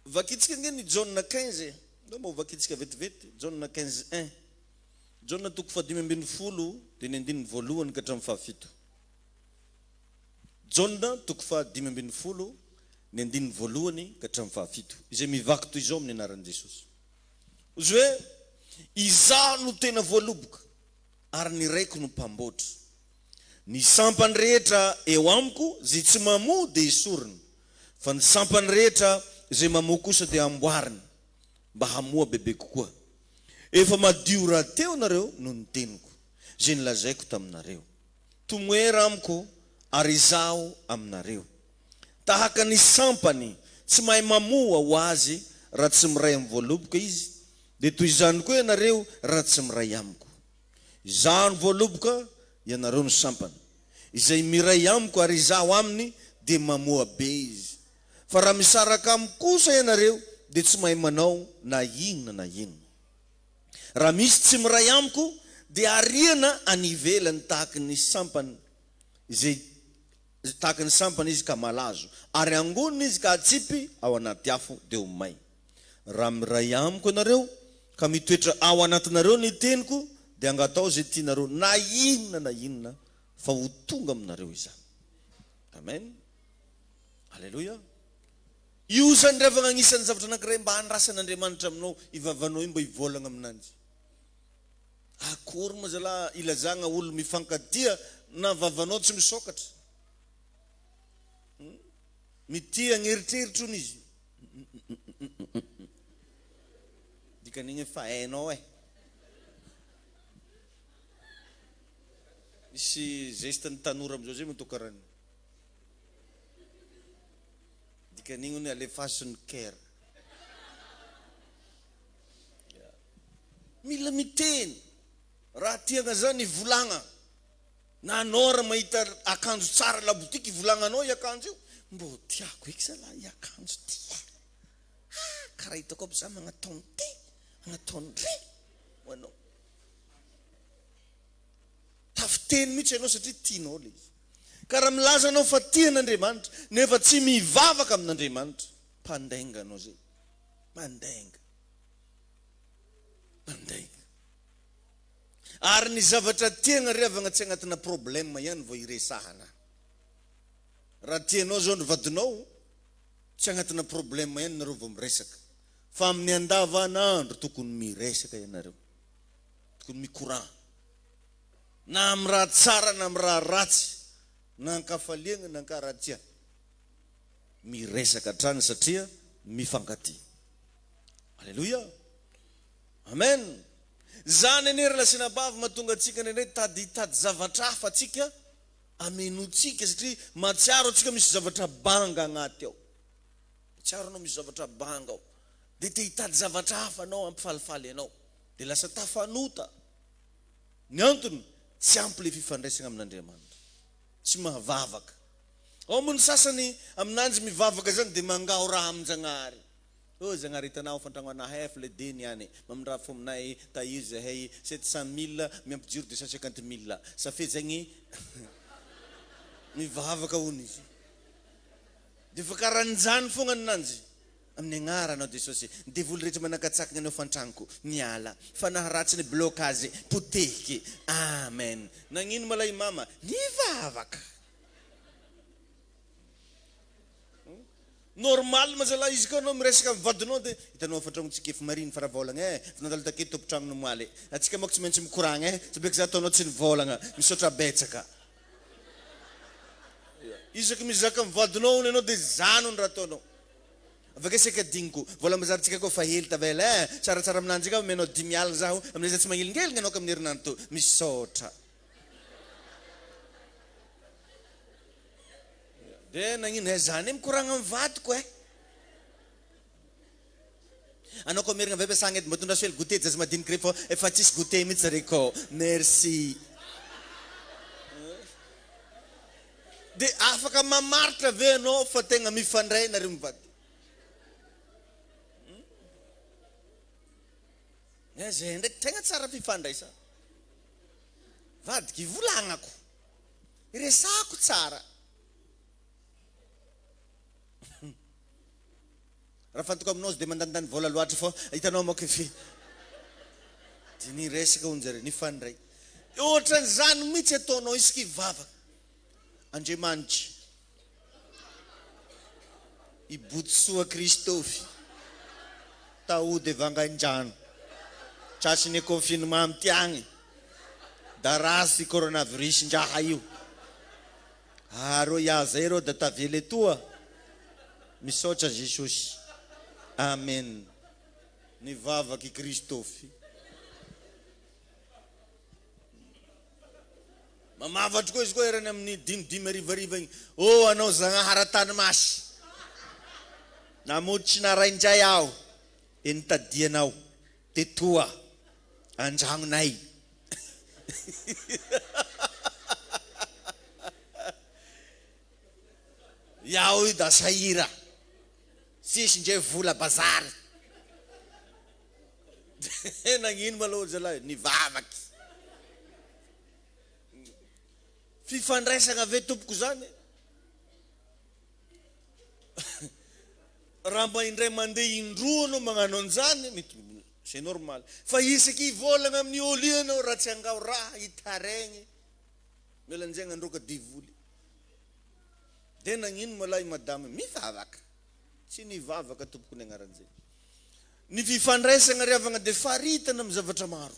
Vakintsika ange ny Jaona quinze e. Ndao mba ho vakintsika vetivety, Jaona quinze un. Jaona toko fahadimy ambin'ny folo dia ny andininy voalohany ka hatramin'ny fahafito. Jaona toko fahadimy ambin'ny folo ny andininy voalohany ka hatramin'ny fahafito, izay mivaky toy izao amin'ny anaran'i Jesosy. Hozy hoe, Izaho no tena voaloboka, ary ny Raiko no mpamboatra. Ny sampany rehetra eo amiko izay tsy mamoa dia esorina, fa ny sampany rehetra izay mamoa kosa dia amboarina, mba hamoa bebe kokoa. Efa madio rahateo nareo noho ny teniko, izay nolazaiko taminareo. Tomoera amiko, ary izaho aminareo. Tahaka ny sampany tsy mahay mamoa ho azy raha tsy miray amin'ny voaloboka izy, dia toy izany koa ianareo raha tsy miray amiko. Izaho no voaloboka, ianareo no sampana. Izay miray amiko ary izaho aminy dia mamoa be izy. Fa raha misaraka amiko kosa ianareo dia tsy mahay manao na inona na inona. Raha misy tsy miray amiko dia ariana any ivelany tahaky ny sampana izay tahaky ny sampana izy ka malazo, ary angonina izy ka atsipy ao anaty afo dia ho may. Raha miray amiko ianareo, ka mitoetra ao anatinareo ny teniko, dia angataho izay tianareo na inona na inona, fa ho tonga aminareo izany. Amen. Aleloia. Io izany ry havagna agnisan'ny zavatra anankiray mba andrasan'Andriamanitra aminao, ivavanao io mba hivolagna aminanjy. Akory moa zalahy ilazagna olo mifankatia na vavanao tsy misokatra. Mitia agn'eritreritro hono izy. Dikan'igny efa hainao eh. Misy geste ny tanora amizao zay matao karaha an'io. Dikan'igny hono alefaso ny care. Mila miteny. Raha tiagna zany volagna. Na anao ary mahita akanjo tsara labotiky ivolagnanao i akanjo io, mbô tiako eky zalah i akanjo ty e! Ah karaha hitako aby za magnatao an'ity, magnatao an'ry ho anao. Tafiteny mihitsy ianao satria tianao le izy. Ka raha milaza anao fa tia an'Andriamanitra nefa tsy mivavaka amin'Andriamanitra, mpandainga anao zay. Mpandainga. Mpandainga. Ary ny zavatra tiagna ry havagna tsy agnatina problème ihany vao iresahana. Raha tianao zao ny vadinao, tsy agnatina problème ihany nareo vao miresaka. Fa amin'ny andavanandro tokony miresaka ianareo. Tokony mikoragna. Na amin'ny raha tsara na amin'ny raha ratsy, na ankafaliagna na ankaratsiagna. Miresaka hatrany satria mifankatia. Aleloia. Amen! Zany anie ry lahy sy anabavy mahatonga antsika indraindray tady hitady zavatra hafa tsika. Amenotsika satria mahatsiaro antsika misy zavatra banga agnaty ao. Mahatsiaro anao misy zavatra banga ao. Dia te hitady zavatra hafa anao hampifalifaly anao. Dia lasa tafanota. Ny antony, tsy ampy ilay fifandraisana amin'Andriamanitra. Tsy mahavavaka. Ao moa ny sasany aminanjy mivavaka zany dia mangaho raha amin-Jagnahary. Oh Zagnahary hitanao fa antragno anahy ef le de niany mamindra fo aminay tahiry zahay 700 mille miampy jiro 250 mille ça fait zegny mivavaka hono izy de fa karanjany fogna ninanjy amin'ny agnaranao Jesosy ny devoly rehetra manakatsakagna ny hofantragnoko miala fanahy ratsy ny blocage potehiky amen nagnino malay mama nivavaka Normal ma zalahy izy koa anao miresaka am vadinao de hitanao fa tragnontsika efa marigny fa raha vôlagna eh, efa nandalo taketo tompotragno nomaly, atsika manko tsy maintsy mikoragna eh, tsy beky za ataonao tsy nivôlagna, misaotra betsaka. Isaky mizaka am vadinao hono ianao de zany hono raha ataonao. Avake saika adignoko, vôlam-bazarintsika koa fa hely tavela eh, tsaratsara aminanjy angamba omenao 50 zaho amin'izay za tsy magnelingeligna anao ka amin'ny herinandro to, misaotra. De nagnino eh za anie mikoragna am vadiko eh. Anao koa merina avy ampiasagna edy mba tondraso hely goûter jaza madiniky rey fô efa tsisy goûter mitsy zare kô. Merci. De afaka mamaritra ve anao fa tegna mifandray nareo mivady? Eh zay ndraiky tegna tsara fifandraisana. Vadiko ivolagnako. Resahako tsara. Raha fantako aminao izy dia mandanindany vola loatra fa hitanao manko efa dia niresaka hono zareo, nifandray. Ohatran'izany mihitsy ataonao isaka hivavaka. Andriamanitra, i Botosoa Christophe, taody Vangaindrano, tratry ny confinement amin'ity agny, da ratsy coronavirus ndraha io. Ah rô ya zay rô da tavela etoa. Misaotra Jesosy. Amen. Nivavaka i Christophe. Mamavatry koa izy koa erany amin'ny dimidimy harivariva igny. Oh anao Zagnahary tany masy. Namonjy tsy naraindray aho dia nitadianao tetoa andragnonay. Iaho io da sahira. Tsisy ndre vola bazary. Nagnino malôha zalahy? Nivavaky. Fifandraisagna ve tompoko zany? Raha mba indray mandeha indroa anao magnano an'izany, mety c'est normal. Fa isaky hivôlagna amin'ny ôlo io anao raha tsy angao raha hitaregny, mila an'izay agnandroaka devoly. Dia nagnino malahy i madama mivavaka? Tsy nivavaka tompoko ny agnaran'izay. Ny fifandraisagna ry havagna dia faritana amin'ny zavatra maro.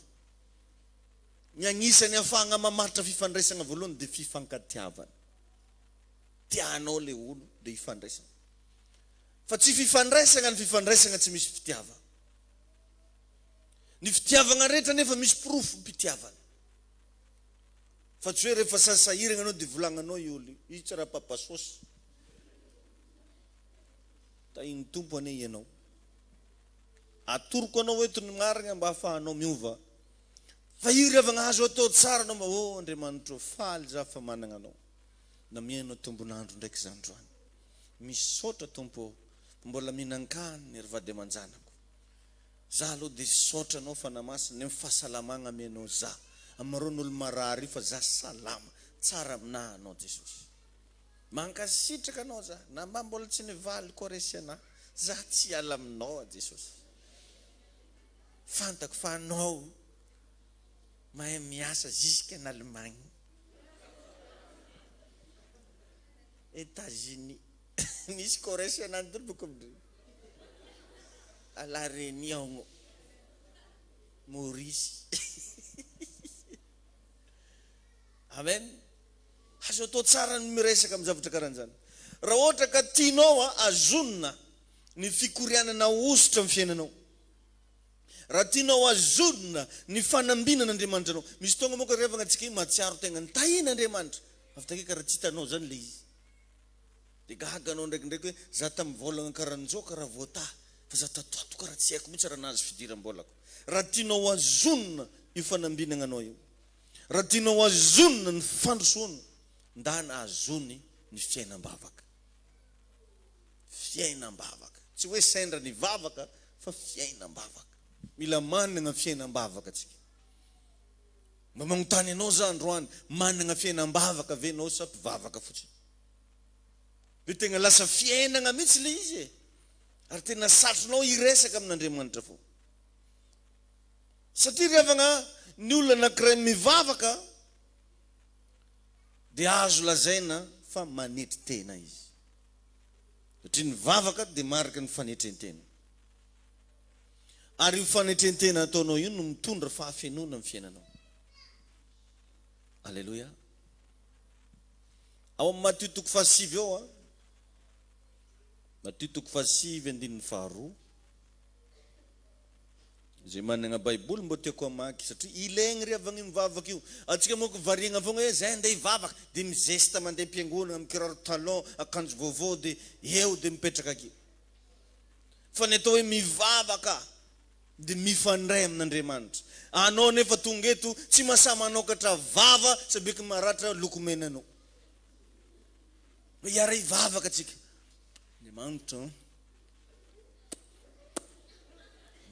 Ny agnisan'ny ahafahagna mamaritra fifandraisagna voalohany dia fifankatiavana. Tianao le olo dia ifandraisana. Fa tsy fifandraisagna ny fifandraisagna tsy misy fitiavagna. Ny fitiavagna rehetra nefa misy porofom-pitiavana. Fa tsy hoe rehefa sasahiragna anao dia volagnanao i olo io. Izy tsy raha papa sôsy. Tahin'ny Tompo anie ianao. Atoroko anao eto ny marigna mba ahafahanao miova. Fa io ry havagna azo atao tsara anao mba oh Andriamanitro faly za fa managna anao. Namianao tombon'andro ndraiky za androany. Misaotra Tompo ô fa mbola mihinan-kanina ry vady aman-janako. Za aloha dia saotra anao Fanahy Masina ny amin'ny fahasalamagna amianao za. Amarao ny olo marary io fa za salama. Tsara aminah anao Jesosy. Mankasitraka anao za na mba mbola tsy nivaly koa resy anah. Za tsy hiala aminao Jesosy. Fantako fa anao mahay miasa jusque en Allemagne. Etats-Unis. Misy Corrèze anany dolo boko amindreo. À La Réunion. Maurice. Amen. Azo atao tsara ny miresaka amin'ny zavatra karan'izany. Raha ohatra ka tianao azonina ny fikorianana hosotra amin'ny fiainanao. Raha tianao azonina ny fanambinan'Andriamanitra anao. Misy fotoagna manko ry havagna antsika io mahatsiaro tegna ny tahin'Andriamanitra. Avy take karaha tsy hitanao zany le izy. De gaga anao ndraikindraiky hoe za tamin'ny vôlagna karan'izao karaha voatahy fa za tato ato karaha tsy haiko mihitsy raha nahazo fidiram-bôlako. Raha tianao ho azonina io fanambinagna anao io, raha tianao ho azonina ny fandrosoana, ndana azony ny fiainam-bavaka. Fiainam-bavaka. Tsy hoe sendra nivavaka fa fiainam-bavaka. Mila managna fiainam-bavaka tsika. Mba magnontany anao za androany, managna fiainam-bavaka ve enao sa mpivavaka fotsiny? Dia tegna lasa fiainagna mihitsy le izy e! Ary tena satrinao hiresaka amin'Andriamanitra foana. Satria ry havagna, ny olona anankiray mivavaka dia azo lazaina fa manetry tena izy. Satria ny vavaka dia mariky ny fanetren-tena. Ary io fanetren-tena ataonao io no mitondra fahafenoana amin'ny fiainanao. Aleloia. Ao amin'ny Matio toko fahasivy ao an. Matio toko fahasivy andininy faharoa. Izay manana baiboly mbô tiako hamaky satria ilaigny ry havagna io mivavaka io. Antsika manko variagna fogna hoe zay andeha hivavaka dia mizesta mandeha am-piangonana mikiraro talon, akanjo vaovao dia eo dia mipetraka aky. Fa ny atao hoe mivavaka dia mifandray amin'Andriamanitra. Anao nefa tonga eto tsy masahy manokatra vava sabiky maratra lokomena anao. Hoe hiara hivavaka tsika. Andriamanitra an.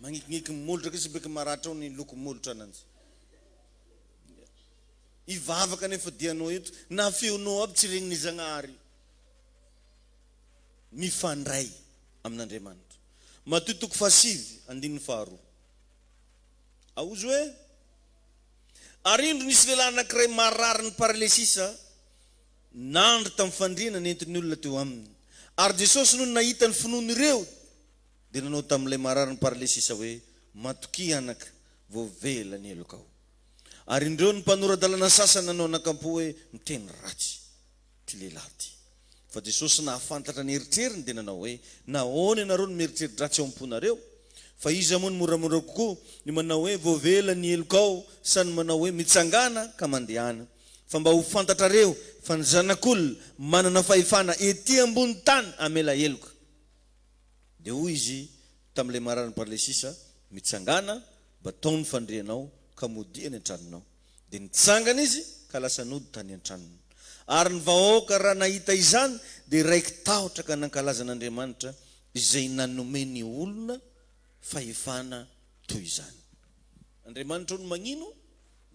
Magnikigniki ny molotra aky sabiky maratra ao ny loko molotra ananjy. Hivavaka nefa dia anao eto na feonao aby tsy regnin'i Zagnahary. Mifandray amin'Andriamanitra. Matio toko fahasivy, andininy faharoa. Ahozy hoe, Ary indro nisy lehilahy anankiray marary ny paralesisa, nandry tamin'ny fandriana nentin'ny olona teo aminy. Ary Jesosy nony nahita ny finoan'ireo, dia nanao tamin'ilay marary ny paralesisa hoe, Matokia anaka, voavela ny helokao. Ary indreo ny mpanora-dalana sasany nanao anakampo hoe, Miteny ratsy. ity lehilahy ity. Fa Jesosy nahafantatra ny eritreriny dia nanao hoe, Nahoana ianareo no mieritreri-dratsy ao am-ponareo? Fa iza moa no moramora kokoa, ny manao hoe, Voavela ny helokao, sa ny manao hoe, Mitsangàna ka mandehana? Fa mba ho fantatrareo fa ny Zanak'olona manana fahefana ety ambony tany hamela heloka. Dia hoy Izy tamin'ilay mararin'ny paralesisa, Mitsangàna, batao ny fandrianao, ka modia any an-tranonao. Dia nitsangana izy ka lasa nody tany an-tranony. Ary ny vahoaka raha nahita izany dia raiki-tahotra ka nankalaza an'Andriamanitra izay nanome ny olona fahefana toy izany. Andriamanitra hono magnino?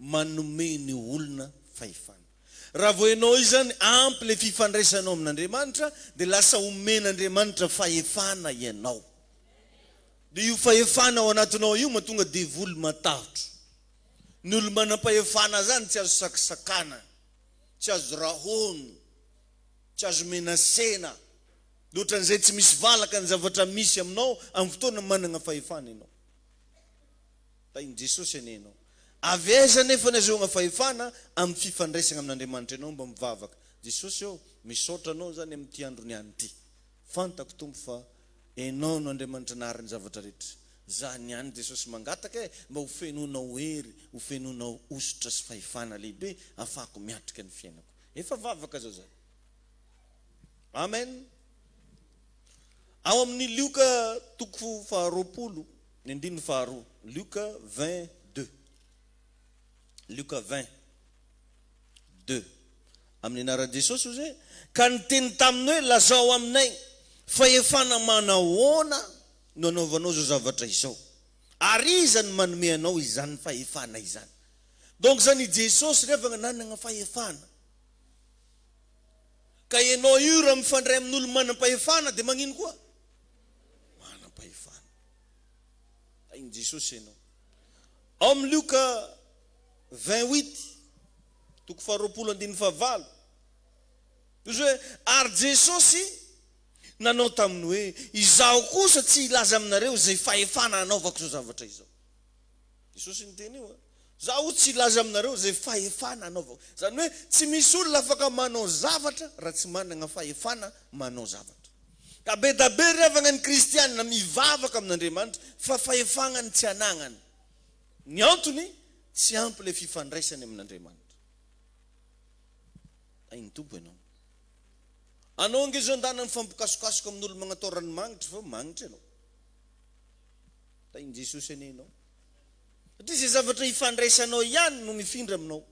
Manome ny olona fahefana. Raha vao ianao izany ampy ilay fifandraisanao amin'Andriamanitra dia lasa omen'Andriamanitra fahefana ianao. Dia io fahefana ao anatinao io mahatonga devoly matahotra. Ny olo-manam-pahefana zany tsy azo sakisakana, tsy azo rahona, tsy azo menasena. Dia ohatran'izay tsy misy valaka ny zavatra misy aminao amin'ny fotoana manana fahefana ianao. Tahin'i Jesosy anie ianao. Avy aiza anefa ny azahoana fahefana? Amin'ny fifandraisana amin'Andriamanitra ianao mba mivavaka. Jesosy ô, misaotra Anao zany amin'ity andro niany ity. Fantako Tompo fa Enao no Andriamanitra nahary ny zavatra rehetra. Za niany Jesosy mangataka e, mba ho fenoinao hery, ho fenoinao hosotra sy fahefana lehibe afahako miatrika ny fiainako. Efa vavaka zao zany. Amen. Ao amin'ny Lioka toko faharoapolo, ny andininy faharoa. Lioka 20 deux. Lioka 20 deux. Amin'ny anaran'i Jesosy hozy hoe, ka niteny taminy hoe, Lazao aminay, fahefana manahoana no anaovanao izao zavatra izao? Ary iza no manome anao izany fahefana izany? Donc izany i Jesosy ry havagna nanagna fahefana. Ka ianao io raha mifandray amin'olo manam-pahefana dia magnino koa? Manam-pahefana. Tahin'i Jesosy ianao. Ao amin'ny Lioka 28, toko faharoapolo andininy fahavalo. Izy hoe, ary Jesosy nanao taminy hoe, Izaho kosa tsy hilaza aminareo izay fahefana hanaovako izao zavatra izao. Jesosy niteny io. Izaho tsy hilaza aminareo izay fahefana hanaovako. Izany hoe tsy misy olona afaka manao zavatra raha tsy manana fahefana manao zavatra. Ka be da be ry havagna ny kristiana mivavaka amin'Andriamanitra fa fahefagna ny tsy anagnany. Ny antony, tsy ampy ilay fifandraisany amin'Andriamanitra. Tahin'ny Tompo ianao. Anao ange zao ndana mifampikasokasoka amin'olo magnatao ranomagnitry fa magnitry ianao. Tahin'i Jesosy anie ianao. Satria izay zavatra ifandraisanao ihany no mifindra aminao.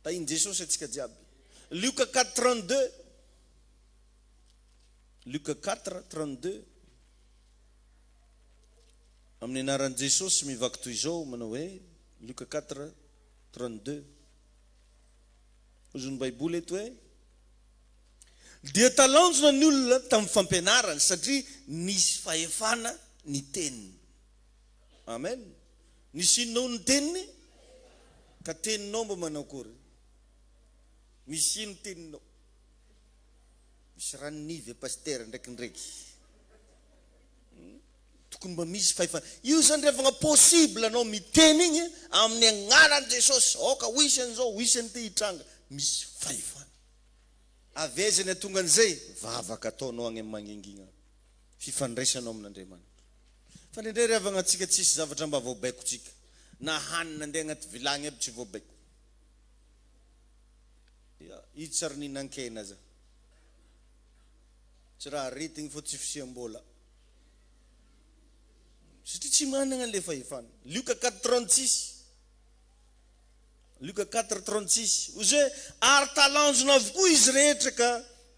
Tahin'i Jesosy antsika jiaby. Lioka 4 32. Lioka 4 32. Amin'ny anaran'i Jesosy mivaky toy izao manao hoe Lioka 4 32. Hozy ny Baiboly eto hoe dia talanjona ny olona tamin'ny fampianarany satria nisy fahefana ny teniny. Amen. Nisy inona hono ny teniny? Ka teninao mba manao akory? Misy ino teninao? Misy ranon'ivy e pasitera ndraikindraiky. Tokony mba misy fahefana. Io zany ry havagna possible anao miteny igny amin'ny agnaran'i Jesosy, aoka ho hisy an'izao, ho hisy an'ity hitranga. Misy fahefana. Avy aiza ny hatonga an'izay? Vavaka ataonao agny amin'ny mangingigna. Fifandraisanao amin'Andriamanitra. Fa indraindray ry havagna antsika tsisy zavatra mba voabaikontsika. Na hanina andeha agnaty vilagny aby tsy voabaiko. Ya, izy tsy ary nihinan-kena aza. Tsy raha aretigny fô tsy fisiam-bola. Satria tsy managna an'le fahefana. Lioka 4 36. Lioka 4 36. Hoy izy hoe, ary talanjona avokoa izy rehetra ka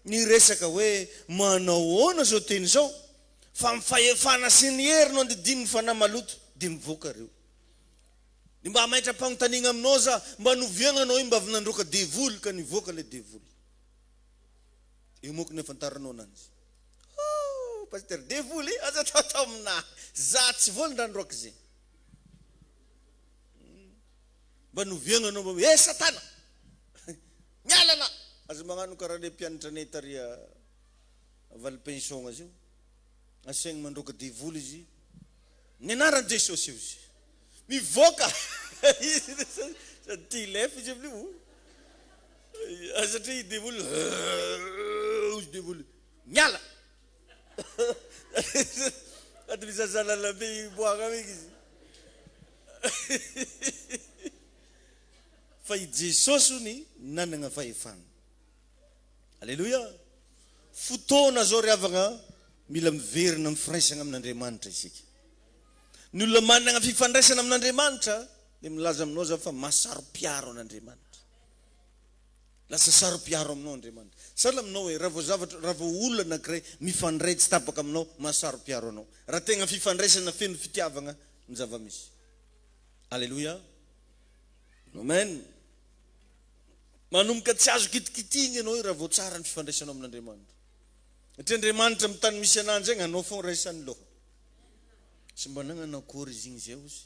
niresaka hoe, manao ahoana izao teny izao? Fa amin'ny fahefana sy ny hery no andidian'ny fanahy maloto, dia mivoaka ireo. Dia mba hamaitram-panontaniana aminao za, mba noviana anao io mba avy nandroaka devoly ka nivoaka ilay devoly. Eo manko ny afantaranao ananjy. Oh, pasteur devoly, aza ataotao aminah. Za tsy voly ndra androaka zegny. Mba noviagna anao mba hoe, eh satana! Miala anah! Aza magnano karaha le mpianatra anay tary valim-pension azy io. Asaigny mandroaka devoly izy. Ny anaran'i Jesosy io izy. Mivoaka! Izy sady tia hilefa izy amin'io. Satria i devoly, hozy devoly, miala! Sady mizaza lalambe hiboahana mihitsy izy. Fa i Jesosy hono nanana fahefana. Aleloia! Fotoana izao ry havagna mila miverina amin'ny firaisana amin'Andriamanitra isika. Ny olona manana fifandraisana amin'Andriamanitra dia milaza aminao za fa mahasaro-piaro an'Andriamanitra. Lasa saro-piaro aminao Andriamanitra. Sahala aminao hoe raha vao zavatra, raha vao olona anankiray mifandray tsy tapaka aminao, mahasaro-piaro anao. Raha tegna fifandraisana feno fitiavagna ny zava-misy. Aleloia. Amen. Manomboka tsy azo kitikitihina ianao io raha vao tsara ny fifandraisanao amin'Andriamanitra. Satria Andriamanitra amin'ny tany misy ananjy agny, anao foagna raisan'ny loha. Tsy mba nagnano akory izy igny zay ozy.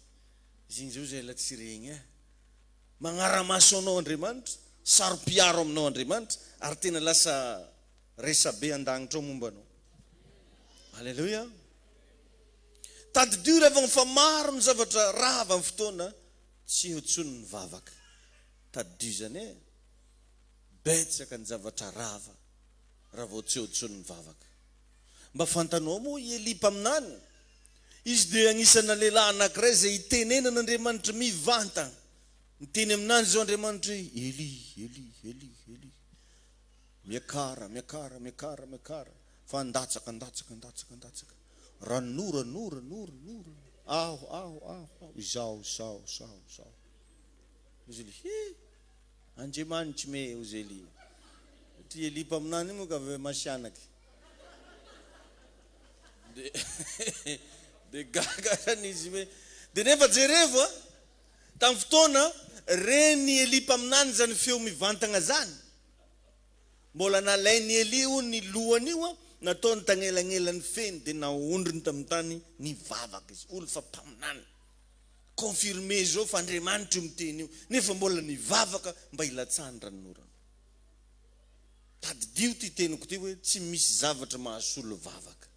Izy igny zay ozy ela tsy regny eh. Magnara-maso anao Andriamanitra, saro-piaro aminao Andriamanitra, ary tena lasa resabe an-danitra ao momba anao. Aleloia. Tadidio ry havagna fa maro ny zavatra rava amin'ny fotoana tsy eo intsony ny vavaka. Tadidio izany e. Betsaka ny zavatra rava raha vao tsy eo intsony ny vavaka. Mba fantanao moa i Elia mpaminany? Izy dia agnisana lehilahy anankiray izay itenenan'Andriamanitra mivantagna. Miteny aminanjy izao Andriamanitra hoe, Elia, Elia, Elia, Elia. Miakara, miakara, miakara, miakara. Fa andatsaka, andatsaka, andatsaka, andatsaka. Ranon'orana, orana, orana, orana. Aho, aho, aho, aho. Izaho, izaho, izaho, izaho. Hoy Elia, He! Andriamanitry me, hoy Elia. Satria Elia mpaminany io moa ka avy masianaky. De de gaga zany izy hoe de nefa jerevo a, tamin'ny fotoana ren'i Elia mpaminany zany feo mivantagna zany, mbola nalain'i Elia hono ny lohany io a, nataony tagnelagnelan'ny feny de naondriny tamin'ny tany nivavaka izy, olo fa mpaminany, confirmé zao fa Andriamanitra io miteny io, nefa mbola nivavaka mba hilatsahan'ny ranonorana. Tadidio ity teniko ity hoe tsy misy zavatra mahasolo vavaka.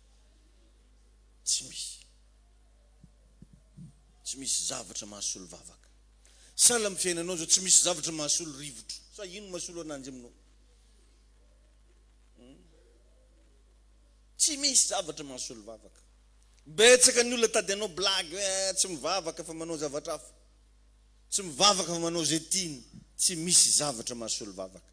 Tsy misy. Tsy misy zavatra mahasolo vavaka. Sahala amin'ny fiainanao izao, tsy misy zavatra mahasolo rivotro. Sa ino mahasolo ananjy aminao? Hmm? Tsy misy zavatra mahasolo vavaka. Betsaka ny olona tady hanao blague hoe eh, tsy mivavaka fa manao zavatra hafa. Tsy mivavaka fa manao izay tiany. Tsy misy zavatra mahasolo vavaka.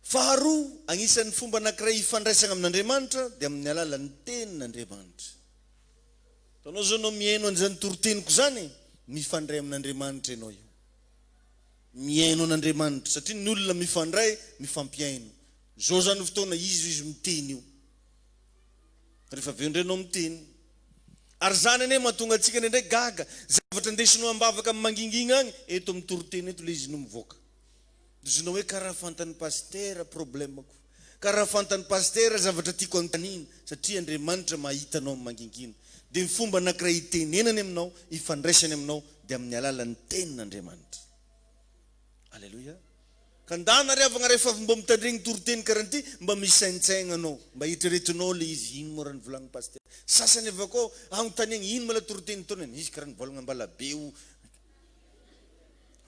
Faharoa, agnisan'ny fomba anankiray ifandraisagna amin'Andriamanitra dia amin'ny alalan'ny Tenin'Andriamanitra. Hitanao zao ianao mihaino an'izany toriteniko izany, mifandray amin'Andriamanitra ianao io. Mihaino an'Andriamanitra, satria ny olona mifandray, mifampihaino. Zao zany fotoana izy izy miteny io. Rehefa avy eo indray ianao miteny. Ary izany anie mahatonga antsika indraindray gaga, zavatra indesinao am-bavaka amin'ny mangingina agny, eto amin'ny toriteny eto ilay izy no mivoaka. Dozonao hoe karaha fantan'i Pasitera problème-ko, karaha fantan'i Pasitera zavatra tiako anontaniana, satria Andriamanitra mahita anao amin'ny mangingina. Dia ny fomba anankiray itenenany aminao, ifandraisany aminao dia amin'ny alalan'ny tenin'Andriamanitra. Aleloia. Ka ndana ry havagna rehefa avy mbô mitandregny toriteny karaha ty mba misaintsaigna anao, mba eritreretinao le izy ino moa raha nivolagniny pasitera. Sasany avy akao agnontaniagna ino ma la toriteny nataony, izy karaha nivolagna ambalabe o,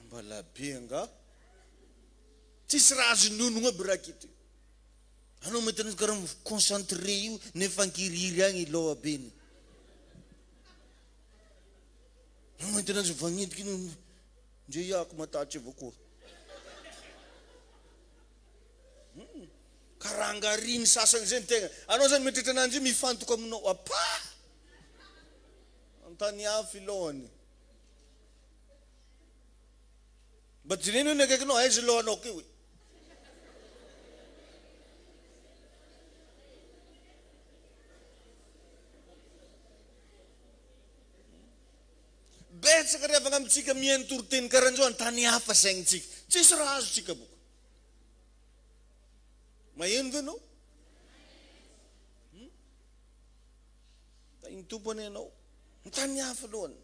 ambalabe angaha? Tsisy raha azony onogno aby raha aketo io. Anao mahita anazy karaha mi-concentré io nefa ankirihiry agny i lohabeny. Anao mahita anazy vagnentiky io. Ndre iako matatry avao koa. Hum. Karangariny sasany zay ny tegna. Anao zany mieritreritra ananjy io mifantoka aminao. Apa! Antany hafa i lohany. Mba jereno eo ny akaikinao, aiza lohanao keo e. Betsaka ry havagna amintsika mihaino toriteny karanzao antany hafa saignintsika. Tsisy raha azontsika boka. Maheno ve anao? Hmm? Tahin'ny Tompo anie ianao. Antany hafa lohany.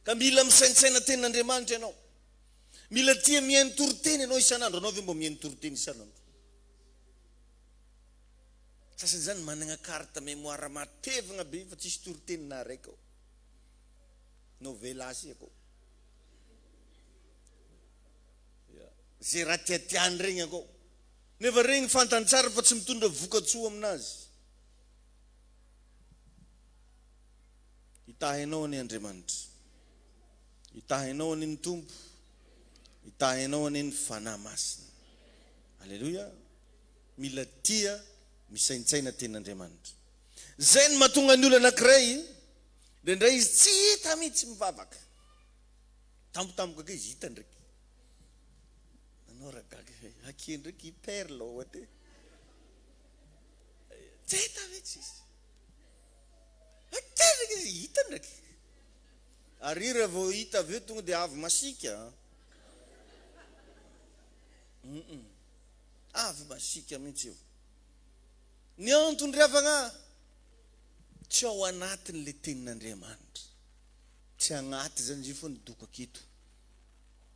Ka mila misaintsaina tenin'Andriamanitra ianao. Mila tia mihaino toriteny ianao isan'andro. Anao ve mba mihaino toriteny isan'andro? Sasany zany managna carte mémoire matevigna be fa tsisy toriteny na araiky ao. Novelas akao. Ze raha tiatiany regny akao. Nefa regny fantany tsara fa tsy mitondra vokatsoa aminazy. Hitahy anao anie Andriamanitra. Hitahy anao anie ny Tompo. Hitahy anao anie ny Fanahy Masina. Aleloia. Mila tia misaintsaina tenin'Andriamanitra. Zay no mahatonga ny olona anankiray indraindray izy tsy hita mihitsy mivavaka. Tampotampoka ake izy hita ndraiky. Nanao raha gaga ake ndraiky i Perle ao ate. Tsy hita mihitsy izy. Ake ndraiky izy hita ndraiky. Ary raha vao hita avy eo tonga dia avy masiaka. Avy masiaka mihitsy io. Ny antony ry havagna, tsy ao anatiny le tenin'Andriamanitra. Tsy agnaty zany izy io fa ny doko aketo.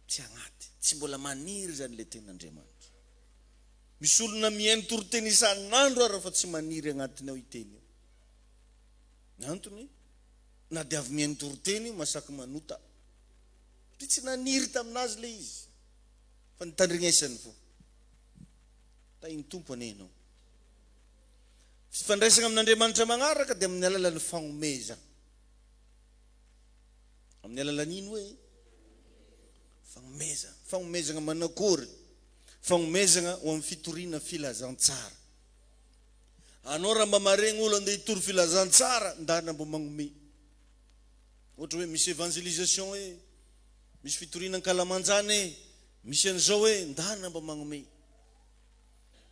Tsy agnaty. Tsy mbola maniry zany le tenin'Andriamanitra. Misy olona mihaino toriteny isan'andro ary fa tsy maniry agnatiny ao io teny io. Ny antony, na dia avy mihaino toriteny io, masaky manota. Satria tsy naniry taminazy le izy. Fa nitandrignesany fo. Tahin'ny Tompo anie ianao. Fifandraisana amin'Andriamanitra magnaraka dia amin'ny alalan'ny fagnomezana. Amin'ny alalan'ino hoe? Fagnomezana. Fagnomezana manakory? Fagnomezana ho amin'ny fitoriana filazantsara. Anao raha mba maregny olo andeha hitory filazantsara, ndana mba magnome. Ohatra hoe misy evangelisation hoe, misy fitoriana ankalamanjana e, misy an'izao hoe, ndana mba magnome.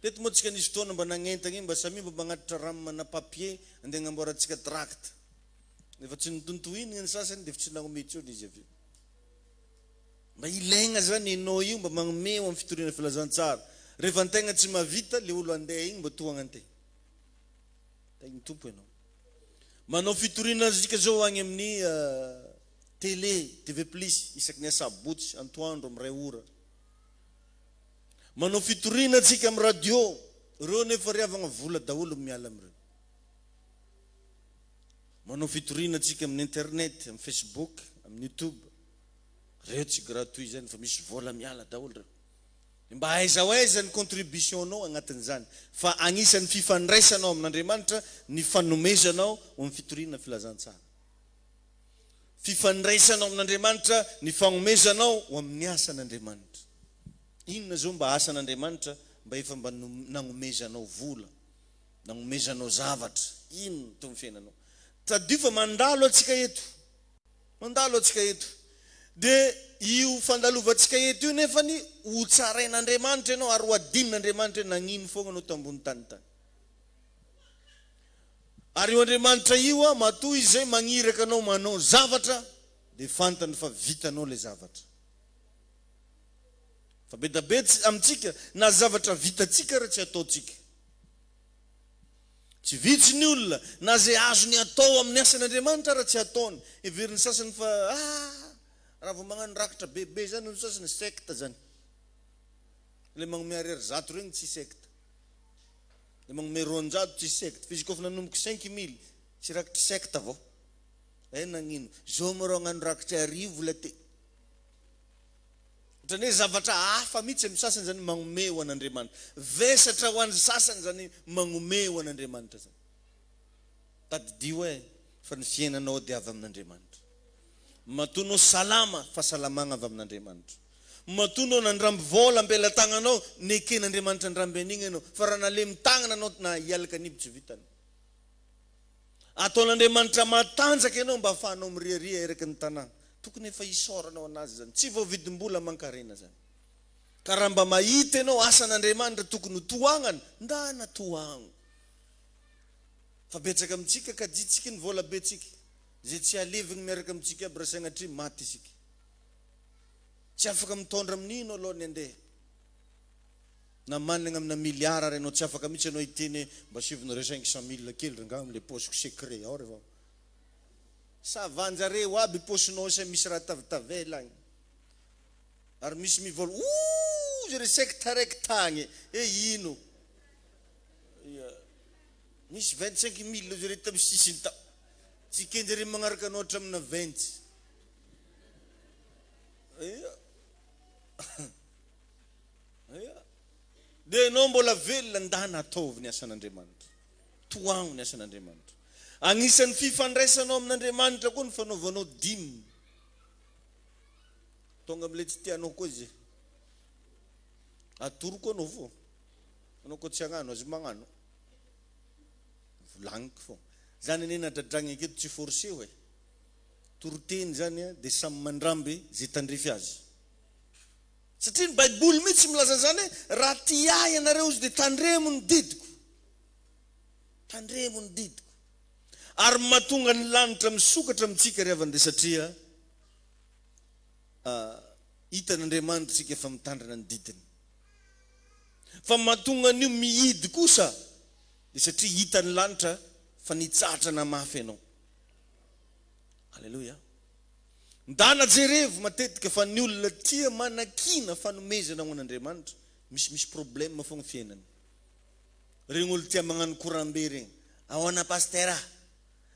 Teto moa tsika nisy fotoana mba nagnentagna iny mba samia mba magnatitra ram na papier andeha agnamboarantsika tract. Efa tsy notontohinigna ny sasany dia efa tsy nagnome intsony izy avy eo. Mba ilaigna zany enao io mba magnome ho amin'ny fitoriana filazantsara. Rehefa antegna tsy mahavita le olo andeha igny mba tohagna antegna. Tahin'ny Tompo ianao. Manao fitoriana antsika zao agny amin'ny télé, TV plus isaky ny asabotsy antoandro amin'ny iray ora. Manao fitoriana antsika amin'ny radio, ireo nefa ry havagna vola daholo miala amin'ireo. Manao fitoriana antsika amin'ny internet, amin'ny facebook, amin'ny youtube. Ireo tsy gratuit zany fa misy vola miala daholo ireo. Mba aiza ho aiza ny contribution-nao agnatin'izany? Fa agnisan'ny fifandraisanao amin'Andriamanitra ny fanomezanao ho amin'ny fitoriana filazantsara. fifandraisanao amin'Andriamanitra ny fagnomezanao ho amin'ny asan'Andriamanitra. Inona zao mba asan'Andriamanitra mba efa mba nagnomezanao vola, nagnomezanao zavatra, inona teo amin'ny fiainanao? Tadidio fa mandalo antsika eto, mandalo antsika eto. Dia io fandalovantsika eto io nefany ho tsarain'Andriamanitra ianao ary ho adinin'Andriamanitra hoe nagnino foagna anao tambony tany tany. Ary io Andriamanitra io a, matoa Izy zay magniraka anao manao zavatra dia fantany fa vitanao ilay zavatra. Fa be da be amintsika na zavatra vitantsika ary tsy ataontsika. Tsy vitsy ny olona na izay azony atao amin'ny asan'Andriamanitra ary tsy ataony. Heverin'ny sasany fa ah, raha vao magnano rakitra bebe zany hoy ny sasany, secte zany. Ilay magnomey ariary zato regny tsy secte. Ilay magnomey 200 tsy secte. Fa izy koa efa nanomboka 5000 tsy rakitry secte vao. Eh nagnino? Zao moa rô hagnano rakitry 1000 la te. Ohatran'ny hoe zavatra hafa mihitsy amin'ny sasany izany magnome ho an'Andriamanitra. Vesatra ho an'ny sasany izany magnome ho an'Andriamanitra izany. Tadidio e, fa ny fiainanao dia avy amin'Andriamanitra. Matoa anao salama, fahasalamagna avy amin'Andriamanitra. Matoa anao nandramby vola am-pelatagnanao, neken'Andriamanitra handramby an'igny ianao. Fa raha nalemy tagnana anao na hialaka an'ibo tsy vitany. Ataon'Andriamanitra matanjaka ianao mba ahafahanao miriaria eraky ny tanàna. Tokony efa hisaoranao an'Azy izany. Tsy voavidim-bola aman-karena izany. Ka raha mba mahita ianao asan'Andriamanitra tokony ho tohagnana, ndana tohagno. Fa betsaka amintsika kajintsika ny vola betsika, izay tsy halevigny miaraka amintsika aby raha sagnatria maty isika. Tsy afaka mitondra amin'ino aloha ny andeha. Na managna amina milliard ary ianao tsy afaka mihitsy ianao hiteny hoe mba asivonareo 500 mille kely rangaha amle paosiko secret ao refa sa vanjareo aby paosinao sa misy raha tavitavela agny ary misy mivôla ooh zare secte araiky tagny e ino ia nisy 25 mille zare tamy sisiny ta tsy kenjare magnaraka anao hatramina vingt ia. Aya. Dia ianao mbola velona, ndana ataovy ny asan'Andriamanitra. Tohagno ny asan'Andriamanitra. Agnisan'ny fifandraisanao amin'Andriamanitra koa ny fanaovanao dîme. Tonga amin'ilay tsy tianao koa izy. Atoroko anao fô. Anao koa tsy hagnano, azy magnano. Volagniko fô. Zany anie nadradragna aketo tsy forcé-o e. Toriteny zany dia samy mandramby ze tandrify azy. Satria ny baiboly mihitsy milaza an'izany hoe raha tia ahy ianareo izy dia tandremo ny didiko. Tandremo ny didiko. Ary ny mahatonga ny lanitra misokatra amintsika ry havana dia satria hitan'Andriamanitra isika efa mitandrina ny didiny. Fa ny mahatonga an'io mihidy kosa dia satria hitan'ny lanitra fa nitsahatra namafy ianao. Aleloia. Ndana jerevo matetika fa ny olona tia manakiana fanomezana ho an'Andriamanitra misimisy problème fogna fiainany. Regny olo tia magnano courant be regny. Ahoana pasteur a?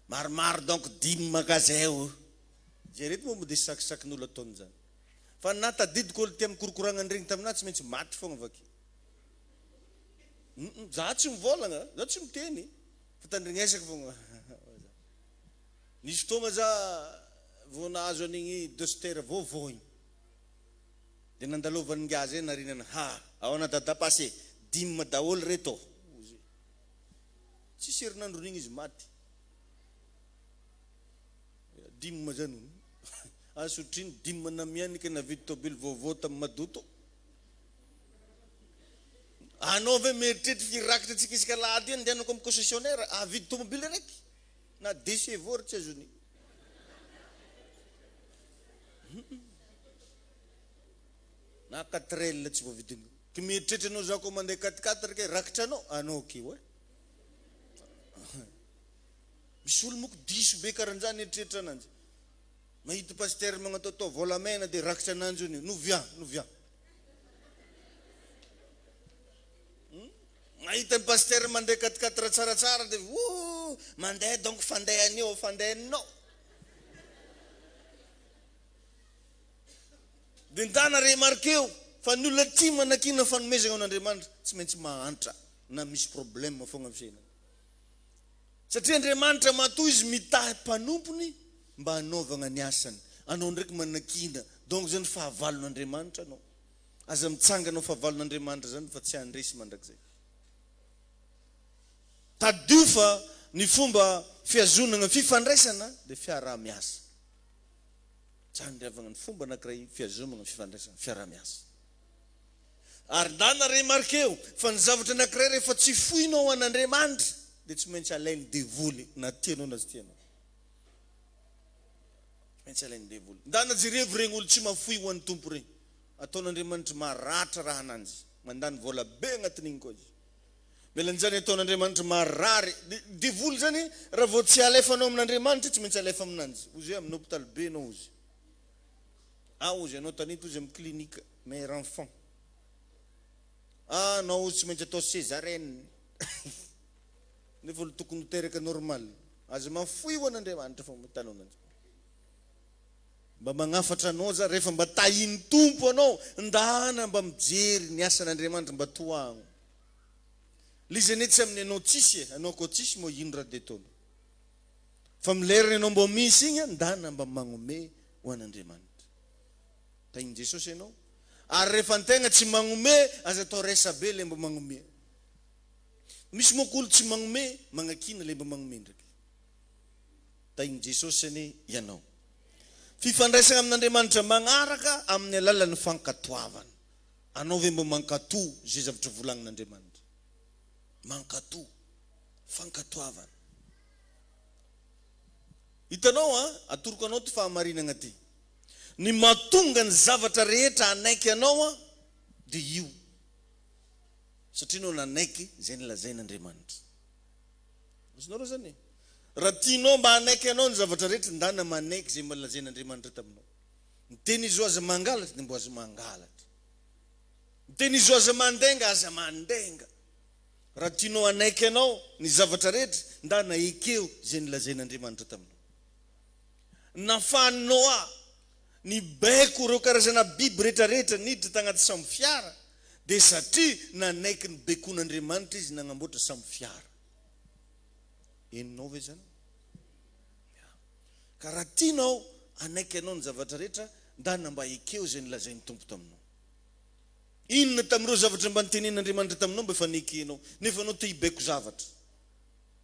Maromaro donc dime ka zay o. Jereto moa mody sakisakin'olo ataony zany. Fa na tadidiko olo tia mikorokoragna an'iregny taminah tsy maintsy maty fogna avake. Hum za tsy mivôlagna, za tsy miteny fa tandrignesako fogna. Nisy fotoagna za vao nahazo an'igny Duster vaovao igny, de nandalovan'ny ngiahy zay narinana, ha ahoana dada passe e, dime daholo reto ozy, tsisy herinandron'igny izy maty, dime zany hono, asotriny dime namiany ke navidy tôbily vaovao tamin'ny Madoto. Anao ve mieritreritra fa hirakitra antsika isaka alahady io andehanako amin'ny concessionnaire hahavidy tômôbily araiky? Na deux chevaux ary tsy azony. Na quatre L tsy voavidiny. Ki mieritreritra anao za ko mandeha quatre quatre ke rakitra anao, anao keo eh. Misy olo moko diso be karanjany eritreritra ananjy. Mahita pasteur magnataotao volamena de rakitra ananjy ony. Nous viens, nous viens. Mahita ny pasteur mandeha quatre quatre tsaratsara dia ooh mandeha donc fandehany eo fandehanao. Dia ndana remarqueo fa ny olona tia manakiana fanomezana ho an'Andriamanitra tsy maintsy mahantra na misy problème foagna amin'ny fiainany. Satria Andriamanitra matoa izy mitahy mpanompony. mba hanaovagna ny asany. Anao ndraiky manakiana. Donc zany fahavalon'Andriamanitra anao. Aza mitsangana ho fahavalon'Andriamanitra zany fa tsy handresy mandrakizay. Tadidio fa ny fomba fihazonagna fifandraisana dia fiaraha-miasa. Zany ry havagna ny fomba anakiray fihazomagna fifandraisana, fiaraha-miasa. Ary ndana remarqueo fa ny zavatra anakiray rehefa tsy foinao ho an'Andriamanitra dia tsy maintsy alain'ny devoly na tianao na tsy tianao. Tsy maintsy alain'ny devoly. Ndana jerevo regny olo tsy mafoy ho an'ny Tompo regny. Ataon'Andriamanitra maratra raha ananjy. Mandany vola be agnatin'igny koa izy. Mialan'izany ataon'Andriamanitra marary. Devoly zany raha vao tsy alefanao amin'Andriamanitra tsy maintsy alefa aminanjy. Ozy hoe amin'ny hopitaly be enao ozy. Ah ozy anao tanety ozy amin'ny clinique mère enfant. Ah anao ozy tsy maintsy atao césarienne. Nefa olo tokony ho teraka normal. Aza mafoy ho an'Andriamanitra fa mitanao ananjy. Mba magnafatra anao za rehefa mba tahin'ny Tompo anao ndana mba mijery ny asan'Andriamanitra mba tohagno. Le izy anie tsy amin'ny anao tsisy e, anao koa tsisy moa ino raha de ataonao. Fa amin'ny lerany anao mbô misy igny ndana mba magnome ho an'Andriamanitra. Tahin'i Jesosy ianao. Ary rehefa antegna tsy magnome aza atao resa-be le mba magnome. Misy manko olo tsy magnome magnakiana le mba magnome ndraiky. Tahin'i Jesosy anie ianao. Fifandraisana amin'Andriamanitra magnaraka amin'ny alalan'ny fankatoavana. Anao ve mba mankatò izay zavatra volagnin'Andriamanitra? Mankatò. Fankatoavana. Hitanao an, atoroko anao ty fahamarinagna ty. Ny mahatonga ny zavatra rehetra hanaiky anao an, dia io. Satria anao nanaiky izay nolazain'Andriamanitra. Azonareo zany e? Raha tianao mba hanaiky anao ny zavatra rehetra, ndana manaiky izay mba nolazain'Andriamanitra taminao. Miteny izy io aza mangalatra dia mbo aza mangalatra. Miteny izy io aza mandenga, aza mandenga. Raha tianao hanaiky anao ny zavatra rehetra, ndana ekeo izay nolazain'Andriamanitra taminao. Nafahan'i Noa nibaiko ireo karazana biby rehetrarehetra niditra tagnaty sambo fiara, dia satria nanaiky ny baikon'Andriamanitra izy nagnamboatra sambo fiara. Henonao ve izany? Ka raha tianao hanaiky anao ny zavatra rehetra, ndana mba ekeo izay nolazain'ny Tompo taminao. Inona tamin'ireo zavatra mba notenenin'Andriamanitra taminao mba efa nekenao, nefa anao te hibaiko zavatra?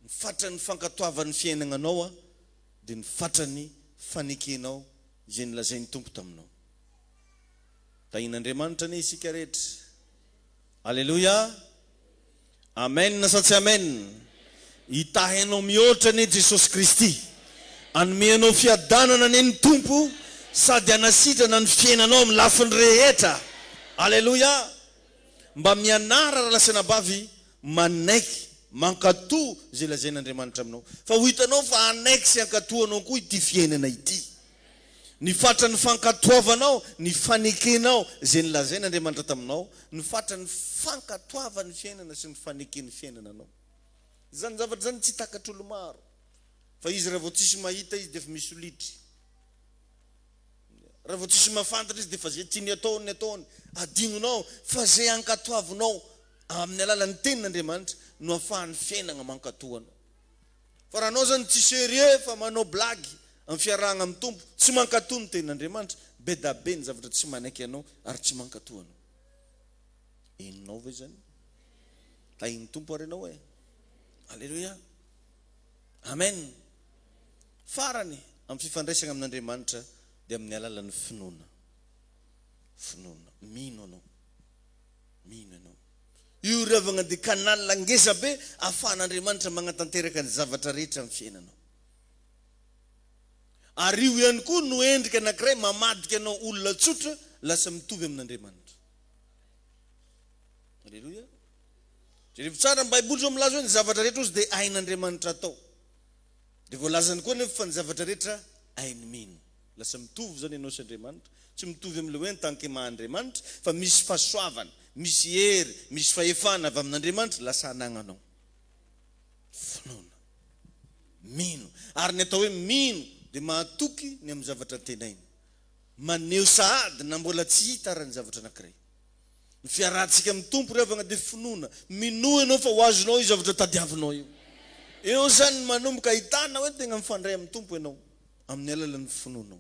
Ny fatran'ny fankatoavan'ny fiainagnanao dia ny fatran'ny fanekenao izay nolazain'ny Tompo taminao. Tahian'Andriamanitra anie isika rehetra. Aleloia! Amen sa tsy amen? Hitahy anao mihoatra anie Jesosy Kristy. Hanome anao fiadanana anie ny Tompo sady hanasitrana ny fiainanao amin'ny lafiny rehetra. Aleloia! Mba mianara rahalahy sy anabavy manaiky, mankatò izay lazain'Andriamanitra aminao. Fa ho hitanao fa hanaiky sy hankatò anao koa ity fiainana ity. Ny fatran'ny fankatoavanao, ny fanekenao izay nolazain'Andriamanitra taminao, ny fatran'ny fankatoavan'ny fiainana sy ny faneken'ny fiainana anao. Izany zavatra izany tsy takatr'olo maro. Fa izy raha vao tsisy mahita izy dia efa misolitry. Raha vao tsisy mahafantatra izy dia efa izay tiany atao ny ataony. Adinonao fa izay ankatoavinao amin'ny alalan'ny tenin'Andriamanitra no ahafahan'ny fiainana mankatoa anao. Fa raha anao zany tsy sérieux fa manao blague amin'ny fiarahagna amin'ny Tompo, tsy mankatò ny tenin'Andriamanitra, be da be ny zavatra tsy manaiky anao ary tsy mankatò anao. Henonao ve zany? Tahin'ny Tompo ary ianao e. Alléluia. Amen. Farany, amin'ny fifandraisagna amin'Andriamanitra dia amin'ny alalan'ny finoana. Finoana. Mino anao. Mino ianao. Io ry havagna dia canal ngeza be ahafahan'Andriamanitra magnatanteraka ny zavatra rehetra amin'ny fiainanao. Ary io ihany koa no endrika anankiray mamadika anao olona tsotra lasa mitovy amin'Andriamanitra. Aleloia. Jerevo tsara ny Baiboly zao milaza hoe ny zavatra rehetra ozy dia hain'Andriamanitra atao. Dia voalazany koa anefa fa ny zavatra rehetra hain'ny mino. Lasa mitovy izany ianao sy Andriamanitra. Tsy mitovy amin'ilay hoe en tant que maha Andriamanitra, fa misy fahasoavana, misy hery, misy fahefana avy amin'Andriamanitra lasa anagnanao. Finoana. Mino. Ary ny atao hoe mino dia mahatoky ny amin'ny zavatra antenaina. Maneho sahady na mbola tsy hita ara ny zavatra anankiray. Ny fiarahantsika amin'ny Tompo ry havagna dia finoana. Minoa ianao fa ho azonao io zavatra tadiavinao io. Eo izany no manomboka ahitana hoe tegna mifandray amin'ny Tompo ianao. Amin'ny alalan'ny finoanao.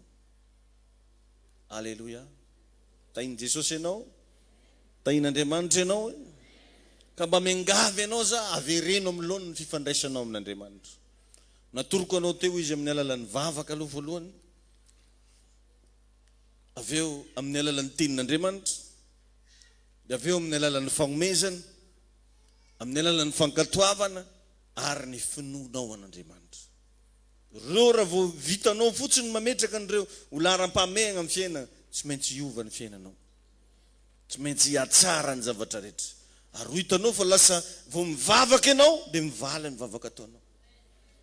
Aleloia. Tahin'i Jesosy ianao. Tahin'Andriamanitra ianao. Ka mba miangavy anao za, avereno amin'ny laoniny ny fifandraisanao amin'Andriamanitra. Natoroko anao teo izy amin'ny alalan'ny vavaka aloha voalohany. Avy eo amin'ny alalan'ny tenin'Andriamanitra. Dia avy eo amin'ny alalan'ny fagnomezana, amin'ny alalan'ny fankatoavana ary ny finoanao an'Andriamanitra. Ireo raha vao vitanao fotsiny ny mametraka an'ireo ho laharam-pahamehana amin'ny fiainana, tsy maintsy hiova ny fiainanao. Tsy maintsy hihatsara ny zavatra rehetra. Ary ho hitanao fa lasa vao mivavaka ianao dia mivaly ny vavaka ataonao.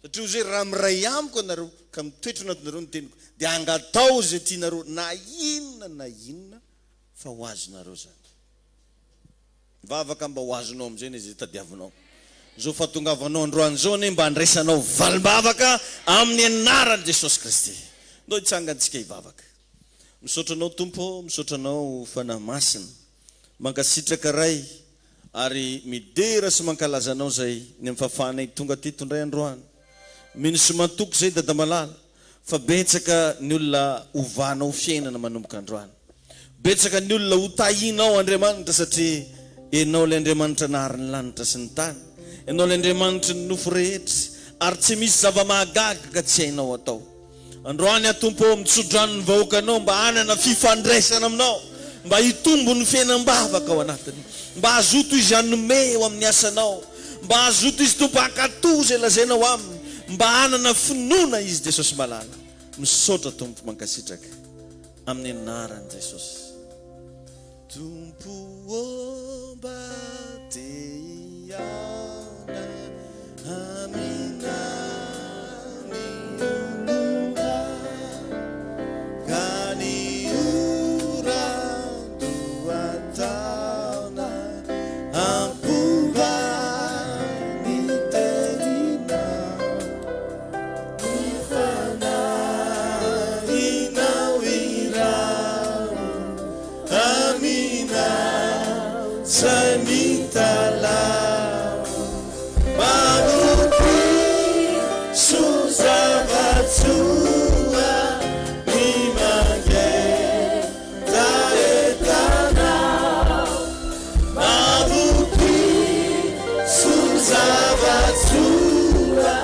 Satria hoy izy hoe, raha miray amiko ianareo ka mitoetra anatinareo ny teniko, dia angatao izay tianareo na inona na inona fa ho azonareo izany. Mivavaka mba ho azonao amin'izay anie izay tadiavinao. Izao fahatongavanao androany izao anie mba handraisanao valim-bavaka amin'ny anaran'i Jesosy Kristy. Ndao hitsangantsika hivavaka. Misaotra Anao Tompo ô, misaotra Anao Fanahy Masina. Mankasitraka Ray ary midera sy mankalaza Anao izay ny amin'ny fahafahanay tonga teto indray androany. Mino sy matoky izay Dada Malala fa betsaka ny olona hovanao fiainana manomboka androany. Betsaka ny olona ho tahinao Andriamanitra satria Ianao ilay Andriamanitra nahary ny lanitra sy ny tany. Ianao ilay Andriamanitry ny nofo rehetra ary tsy misy zava-mahagaga ka tsy hainao atao. Androany aho Tompo ô mitsodrano ny vahoakanao mba hanana fifandraisana aminao, mba hitombo ny fiainam-bavaka ao anatiny, mba hazoto izy hanome eo amin'ny asanao, mba hazoto izy Tompo hankatò izay lazainao aminy, mba hanana finoana izy Jesosy malala. Misaotra Tompo mankasitraka amin'ny anaran'i Jesosy. Tompo ô mba te hihaona aminao ny olona ka ny oran-dohataona hampoha ny teninao ny fanahinao iraho Amina zay mitalaho Manoky soa zava-tsoa Ny mangetahetanao Manoky soa zava-tsoa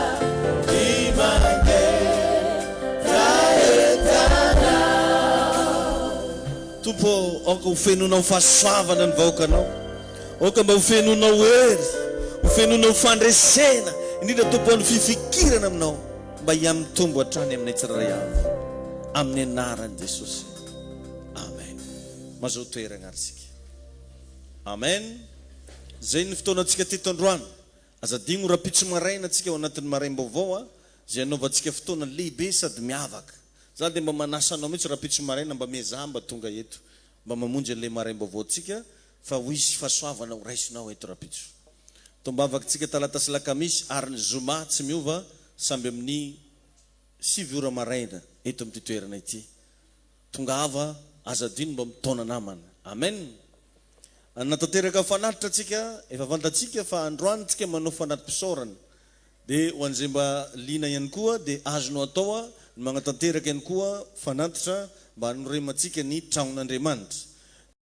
Ny mangetahetanao. Tompo ô, aoka ho fenoinao fahasoavana ny vahoakanao. Aoka mba ho fenoinao hery, ho fenoinao fandresena, indrindra Tompo ô ny fifikirana aminao mba hihamitombo hatrany aminay tsirairay avy. Amin'ny anaran'i Jesosy. Amen. Mazoa toeragna ary isika. Amen. Izay ny fotoanantsika teto androany. Aza adino rahampitso maraina tsika ao anatin'ny maraim-baovao a, izay hanaovantsika fotoana lehibe sady miavaka. Za dia mba manasa anao mihitsy rahampitso maraina mba miezaha mba tonga eto mba mamonjy an'ilay maraim-baovaontsika fa ho hisy fahasoavana ho raisinao eto rahampitso. Tombavakitsika talata sy lakamisy ary ny zoma tsy miova samby amin'ny 9 ora maraina eto amin'ity toerana ity. Tongava aza adino mba mitaona namana. Amen. Hanatanteraka fanatitra tsika, efa fantatsika fa androany tsika manao fanati-pisaorana. Dia ho an'izay mba liana ihany koa dia azonao atao ny magnatanteraka ihany koa fanatitra mba hanoremantsika ny tragnon'Andriamanitra.